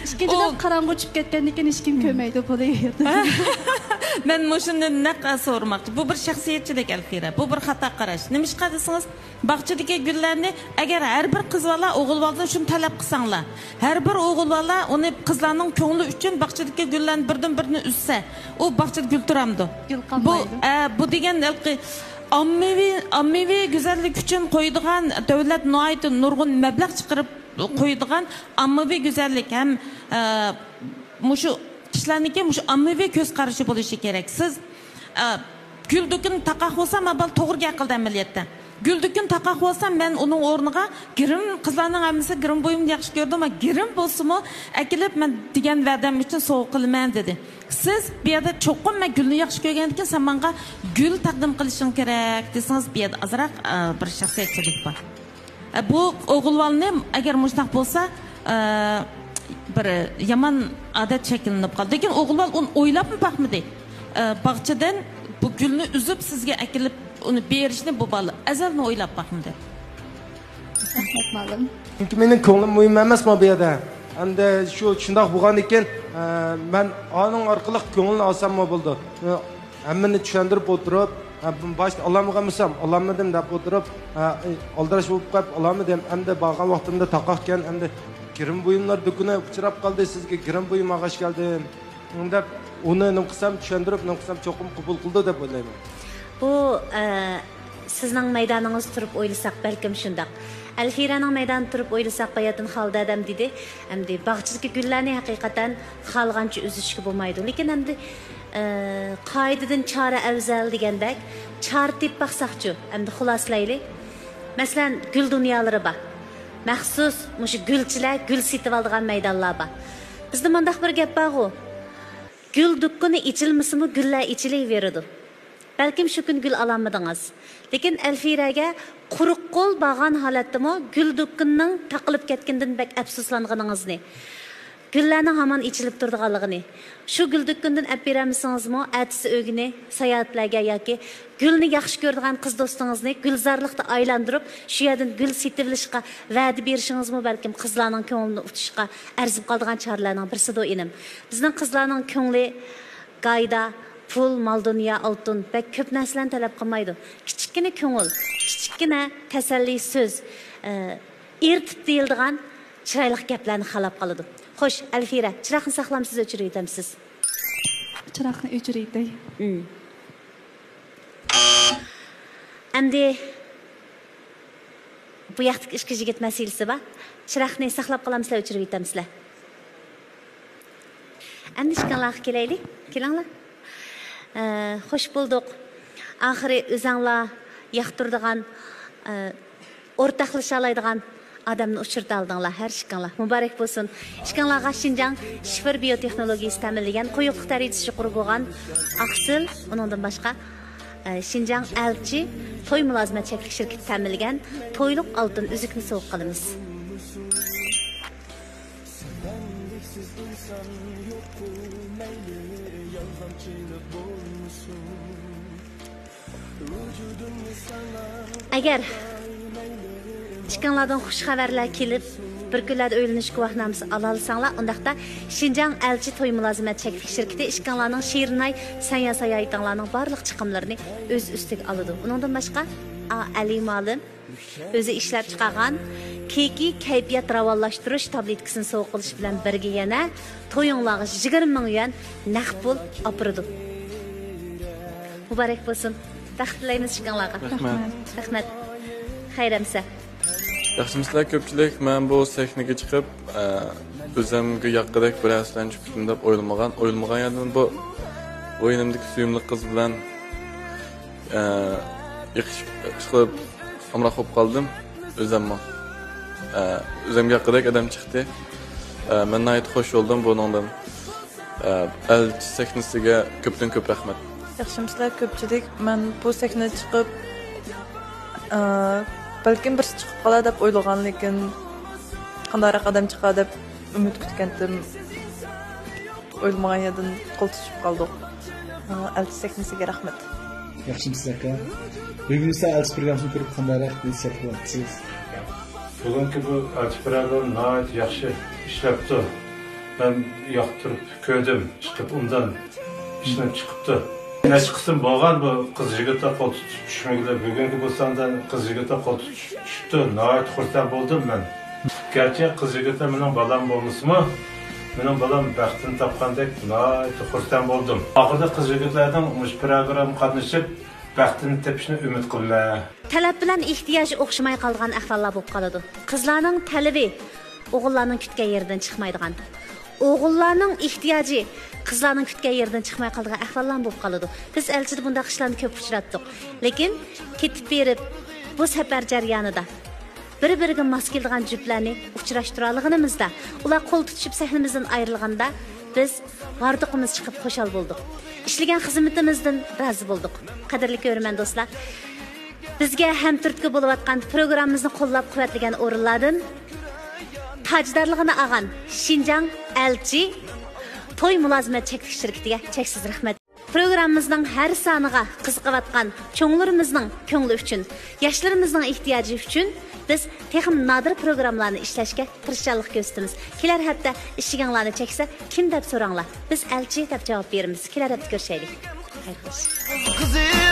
ئىككىنچىدىن، قاراڭغۇ چۈشۈپ كەتكەندىن كېيىن ھېچكىم كۆرمەيدۇ بۇنى. مەن مۇشۇنى نەق سورىماقچى. بۇ بىر شەخسىيەتچىلىك، ئەلفىرە. بۇ بىر خاتا قاراش. نېمىشقا دېسىڭىز، باغچىدىكى گۈللەرنى ئەگەر ھەر بىر قىز بالا، ئوغۇل بالىدىن شۇنى تەلەپ قىلساڭلار، ھەر بىر ئوغۇل بالا ئۇنى قىزلارنىڭ كۆڭلى ئۈچۈن باغچىدىكى گۈللەرنى بىردىن بىرىنى ئۈزسە، ئۇ باغچىدا گۈل تۇرامدۇ؟ گۈل بۇ، قالمايدۇ. ئە، بۇ دېگەن ھېلىقى ئاممىۋى، ئاممىۋى گۈزەللىك ئۈچۈن قويىدىغان، دۆلەت ناھايىتى نۇرغۇن مەبلەغ چىقىرىپ قويىدىغان ئاممىۋى گۈزەللىك ھەم، ئە، مۇشۇ كىشىلەرنىڭكى مۇشۇ ئاممىۋى كۆز قارىشى بولۇشى كېرەك. سىز، ئە، گۈل دۇكىنى تاقاق بولسا، مانا بالا توغرا گەپ قىلدى ئەمەلىيەتتە. گۈل دۇكىنى تاقاق بولسا، مەن ئۇنىڭ ئورنىغا گىرىم، قىزلارنىڭ ھەممىسى گىرىم بۇيۇمنى ياخشى كۆرىدۇ، مەن گىرىم بولسىمۇ ئەكېلىپ، مەن دېگەن ۋەدەم ئۈچۈن سوۋغا قىلىمەن دېدى. سىز بۇ يەردە چوقۇم مەن گۈلنى ياخشى كۆرگەندىكىن، سەن ماڭا گۈل تەقدىم قىلىشىڭ كېرەك دېسىڭىز، بۇ يەردە ئازراق، ئە، بىر شەخسىيەتچىلىك بار. ئە، بۇ ئوغۇل بالىنى ئەگەر مۇشۇنداق بولسا، ئە، بىر يامان ئادەت شەكىللىنىپ قالدى. لېكىن ئوغۇل بالا ئۇنى ئويلاپمۇ باقمىدى. ئە، باغچىدىن بۇ گۈلنى ئۈزۈپ سىزگە ئەكېلىپ ئۇنى بېرىشنى بۇ بالا ئەزەلدىن ئويلاپ باقمىدى. رەھمەت مۇئەللىم. چۈنكى مېنىڭ كۆڭلۈم مۇھىم ئەمەسمۇ بۇ يەردە. ئەمدى شۇ شۇنداق بولغاندىكىن، ئە، مەن ئانىڭ ئارقىلىق كۆڭلىنى ئالساممۇ بولىدۇ. ئە، ھەممىنى چۈشەندۈرۈپ ئولتۇرۇپ، ئە، باشتا ئالالمىغان بولسام، ئالالمىدىم دەپ ئولتۇرۇپ، ئە، ئالدىراش بولۇپ قېلىپ ئالالمىدىم. ئەمدى بارغان ۋاقتىمدا تاقاقكەن، ئەمدى گىرىم بۇيۇملار دۇكىنى ئۇچراپ قالدى، سىزگە گىرىم بۇيۇم ئالغاچ كەلدىم دەپ، ئۇنى نېمە قىلسام، چۈشەندۈرۈپ نېمە قىلسام، چوقۇم قوبۇل قىلىدۇ دەپ ئويلايمەن. بۇ، ئە، سىزنىڭ مەيدانىڭىزدا تۇرۇپ ئويلىساق، بەلكىم شۇنداق. ئەلفىرەنىڭ مەيدانىدا تۇرۇپ ئويلىساق، باياتىن خالىدە ئادەم دېدى، ئەمدى باغچىدىكى گۈللەرنى ھەقىقەتەن خالىغانچە ئۈزۈشكە بولمايدۇ. لېكىن ئەمدى، ئە، قائىدىدىن چارە ئەۋزەل دېگەندەك، چارە تېپىپ باقساقچۇ، ئەمدى خۇلاسىلەيلى. مەسىلەن، گۈل دۇنيالىرى بار. مەخسۇس مۇشۇ گۈلچىلەر گۈل سېتىۋالىدىغان مەيدانلار بار. بىزدە مۇنداق بىر گەپ بارغۇ، گۈل دۇكىنى ئېچىلمىسىمۇ، گۈللەر ئېچىلىۋېرىدۇ. بەلكىم شۇ كۈنى گۈل ئالالمىدىڭىز. لېكىن ئەلفىرەگە قۇرۇق قول بارغان ھالەتتىمۇ گۈل دۇكىنىنىڭ تاقىلىپ كەتكىنىدىن بەك ئەپسۇسلانغىنىڭىزنى، گۈللەرنىڭ ھامان ئېچىلىپ تۇرىدىغانلىقىنى، شۇ گۈل دۇكىنىدىن ئەپ بېرەلمىسىڭىزمۇ، ئەتىسى ئۆگىنى ساياھەتلەرگە ياكى گۈلنى ياخشى كۆرىدىغان قىز دوستىڭىزنى گۈلزارلىقتا ئايلاندۇرۇپ، شۇ يەردىن گۈل سېتىۋېلىشقا ۋەدە بېرىشىڭىزمۇ بەلكىم قىزلارنىڭ كۆڭلىنى ئۇتۇشقا ئەرزىپ قالىدىغان چارىلەرنىڭ بىرسىدۇ، ئىنىم. بىزنىڭ قىزلارنىڭ كۆڭلى گايدا، پۇل، مال-دۇنيا، ئالتۇن، بەك كۆپ نەرسىلەرنى تەلەپ قىلمايدۇ. كىچىككىنە كۆڭۈل، كىچىككىنە تەسەللى سۆز، ئە، ئېرىتىپ دېيىلىدىغان چىرايلىق گەپلەرنى خالاپ قالىدۇ. خوش، ئەلفىرە، چىراغنى ساقلامسىز، ئۆچۈرۈۋېتەمسىز؟ چىراغنى ئۆچۈرۈۋېتەي. ئىم. ئەمدى بۇ ياقتىكى ئىككى يىگىت مەسىلىسى بار. چىراغنى ساقلاپ قالامسىلەر، ئۆچۈرۈۋېتەمسىلەر؟ ئەمدى ئىككىڭلارغا كېلەيلى. كېلىڭلار. ئە، خوش بولدۇق. ئاخىرى ئۆزەڭلار ياقتۇرىدىغان، ئە، ئورتاقلىشالايدىغان ئادەمنى ئۇچرىتالىدىڭلار ھەر ئىككىڭلار. مۇبارەك بولسۇن. ئىككىڭلارغا شىنجاڭ شىفېر بىيوتېخنولوگىيىسى تەمىنلىگەن قويۇقلۇق دەرىجىسى يۇقىرى بولغان ئاقسىل، ئۇنىڭدىن باشقا، ئە، شىنجاڭ ئەلچى توي مۇلازىمەت چەكلىك شىركىتى تەمىنلىگەن تويلۇق ئالتۇن ئۈزۈكنى سوۋغا قىلىمىز. ئەگەر ئىككىڭلاردىن خۇش خەۋەرلەر كېلىپ، بىر كۈنلەردە ئۆيلىنىش گۇۋاھنامىسى ئالالىساڭلار، ئۇنداقتا شىنجاڭ ئەلچى توي مۇلازىمەت چەكلىك شىركىتى ئىككىڭلارنىڭ شېرىنئاي سەنئەت ساياھىتىڭلارنىڭ بارلىق چىقىملىرىنى ئۆز ئۈستىگە ئالىدۇ. ئۇنىڭدىن باشقا، ئا، ئەلى مۇئەللىم ئۆزى ئىشلەپ چىقارغان كېكى كەيپىيات راۋانلاشتۇرۇش تابلېتكىسىنى سوۋغا قىلىش بىلەن بىرگە يەنە تويۇڭلارغا يىگىرمە مىڭ يۈەن نەق پۇل ئاپىرىدۇ. مۇبارەك بولسۇن. بەخت تىلەيمىز ئىككىڭلارغا. رەھمەت. رەھمەت. خەير ئەمىسە. ياخشىمۇسىلەر كۆپچىلىك؟ مەن بۇ سەھنىگە چىقىپ، ئە، ئۆزۈمگە ياققۇدەك بىر ھەسەلەنچۈك كۈتتۈم دەپ ئويلىمىغان. ئويلىمىغان يەردىن بۇ، بۇ يېنىمدىكى سۆيۈملۈك قىز بىلەن، ئە، يېقىشىپ، ئىشقىلىپ، ئامراق بولۇپ قالدىم ئۆزۈممۇ. ئە، ئۆزۈمگە ياققۇدەك ئادەم چىقتى. ئە، مەن ناھايىتى خوش بولدۇم بۇنىڭدىن. ئە، ئەلچى سەھنىسىگە كۆپتىن كۆپ رەھمەت. ياخشىمۇسىلەر كۆپچىلىك؟ مەن بۇ سەھنىگە چىقىپ، ئە، بەلكىم بىرسى چىقىپ قالار دەپ ئويلىغان، لېكىن قانداقراق ئادەم چىقار دەپ ئۈمىد كۈتكەنتىم. ئويلىمىغان يەردىن قول تۇتۇشۇپ قالدۇق. ئە، ئەلچى سەھنىسىگە رەھمەت. ياخشىمۇسىز ئاكا؟ بۈگۈن سىز ئەلچى پروگراممىسىنى كۆرۈپ قانداقراق ھېس قىلىۋاتىسىز؟ بۈگۈنكى بۇ ئەلچى پروگرامما ناھايىتى ياخشى ئىشلەپتۇ. مەن ياقتۇرۇپ كۆردۈم، چىقىپ ئۇندىن ئىشلەپ چىقىپتۇ. نەچچە قىسىم بولغان بۇ قىز يىگىتلەر قول تۇتۇپ چۈشمىگىلى، بۈگۈنكى بۇ ساندا قىز يىگىتلەر قول تۇتۇپ چۈشۈپتۇ. ناھايىتى خۇرسەن بولدۇم مەن. گەرچە قىز يىگىتلەر مېنىڭ بالام بولمىسىمۇ، مېنىڭ بالام بەختىنى تاپقاندەك ناھايىتى خۇرسەن بولدۇم. ئاخىرىدا قىز يىگىتلەرنىڭ مۇشۇ پروگراممىغا قاتنىشىپ، بەختىنى تېپىشىنى ئۈمىد قىلىمەن. تەلەپ بىلەن ئېھتىياج ئوخشىماي قالىدىغان ئەھۋاللار بولۇپ قالىدۇ. قىزلارنىڭ تەلىپى ئوغۇللارنىڭ كۈتكەن يېرىدىن چىقمايدىغان، ئوغۇللارنىڭ ئېھتىياجى قىزلارنىڭ كۈتكەن يېرىدىن چىقماي قالىدىغان ئەھۋاللارمۇ بولۇپ قالىدۇ. بىز ئەلچىدە بۇنداق ئىشلارنى كۆپ ئۇچراتتۇق. لېكىن كېتىپ بېرىپ، بۇ سەپەر جەريانىدا بىر-بىرىگە ماس كېلىدىغان جۈپلەرنى ئۇچراشتۇرالىغىنىمىزدا، ئۇلار قول تۇتۇشۇپ سەھنىمىزدىن ئايرىلغاندا، بىز ھاردۇقىمىز چىقىپ خۇشال بولدۇق. ئىشلىگەن خىزمىتىمىزدىن رازى بولدۇق. قەدىرلىك كۆرۈرمەن دوستلار، بىزگە ھەمتۈرتكە بولۇۋاتقان پروگراممىمىزنى قوللاپ قۇۋۋەتلىگەن ئورۇنلاردىن تاجدارلىقىنى ئالغان شىنجاڭ ئەلچى توي مۇلازىمەت چەكلىك شىركىتىگە چەكسىز رەھمەت. پروگراممىمىزنىڭ ھەر سانىغا قىزىقىۋاتقان چوڭلىرىمىزنىڭ كۆڭلى ئۈچۈن، ياشلىرىمىزنىڭ ئېھتىياجى ئۈچۈن بىز تېخىمۇ نادىر پروگراممىلارنى ئىشلەشكە تىرىشچانلىق كۆرسىتىمىز. كېلەر ھەپتە ئىشىكىڭلارنى چەكسە، كىم دەپ سوراڭلار. بىز ئەلچى دەپ جاۋاب بېرىمىز. كېلەر ھەپتە كۆرۈشەيلى. خەير خوش.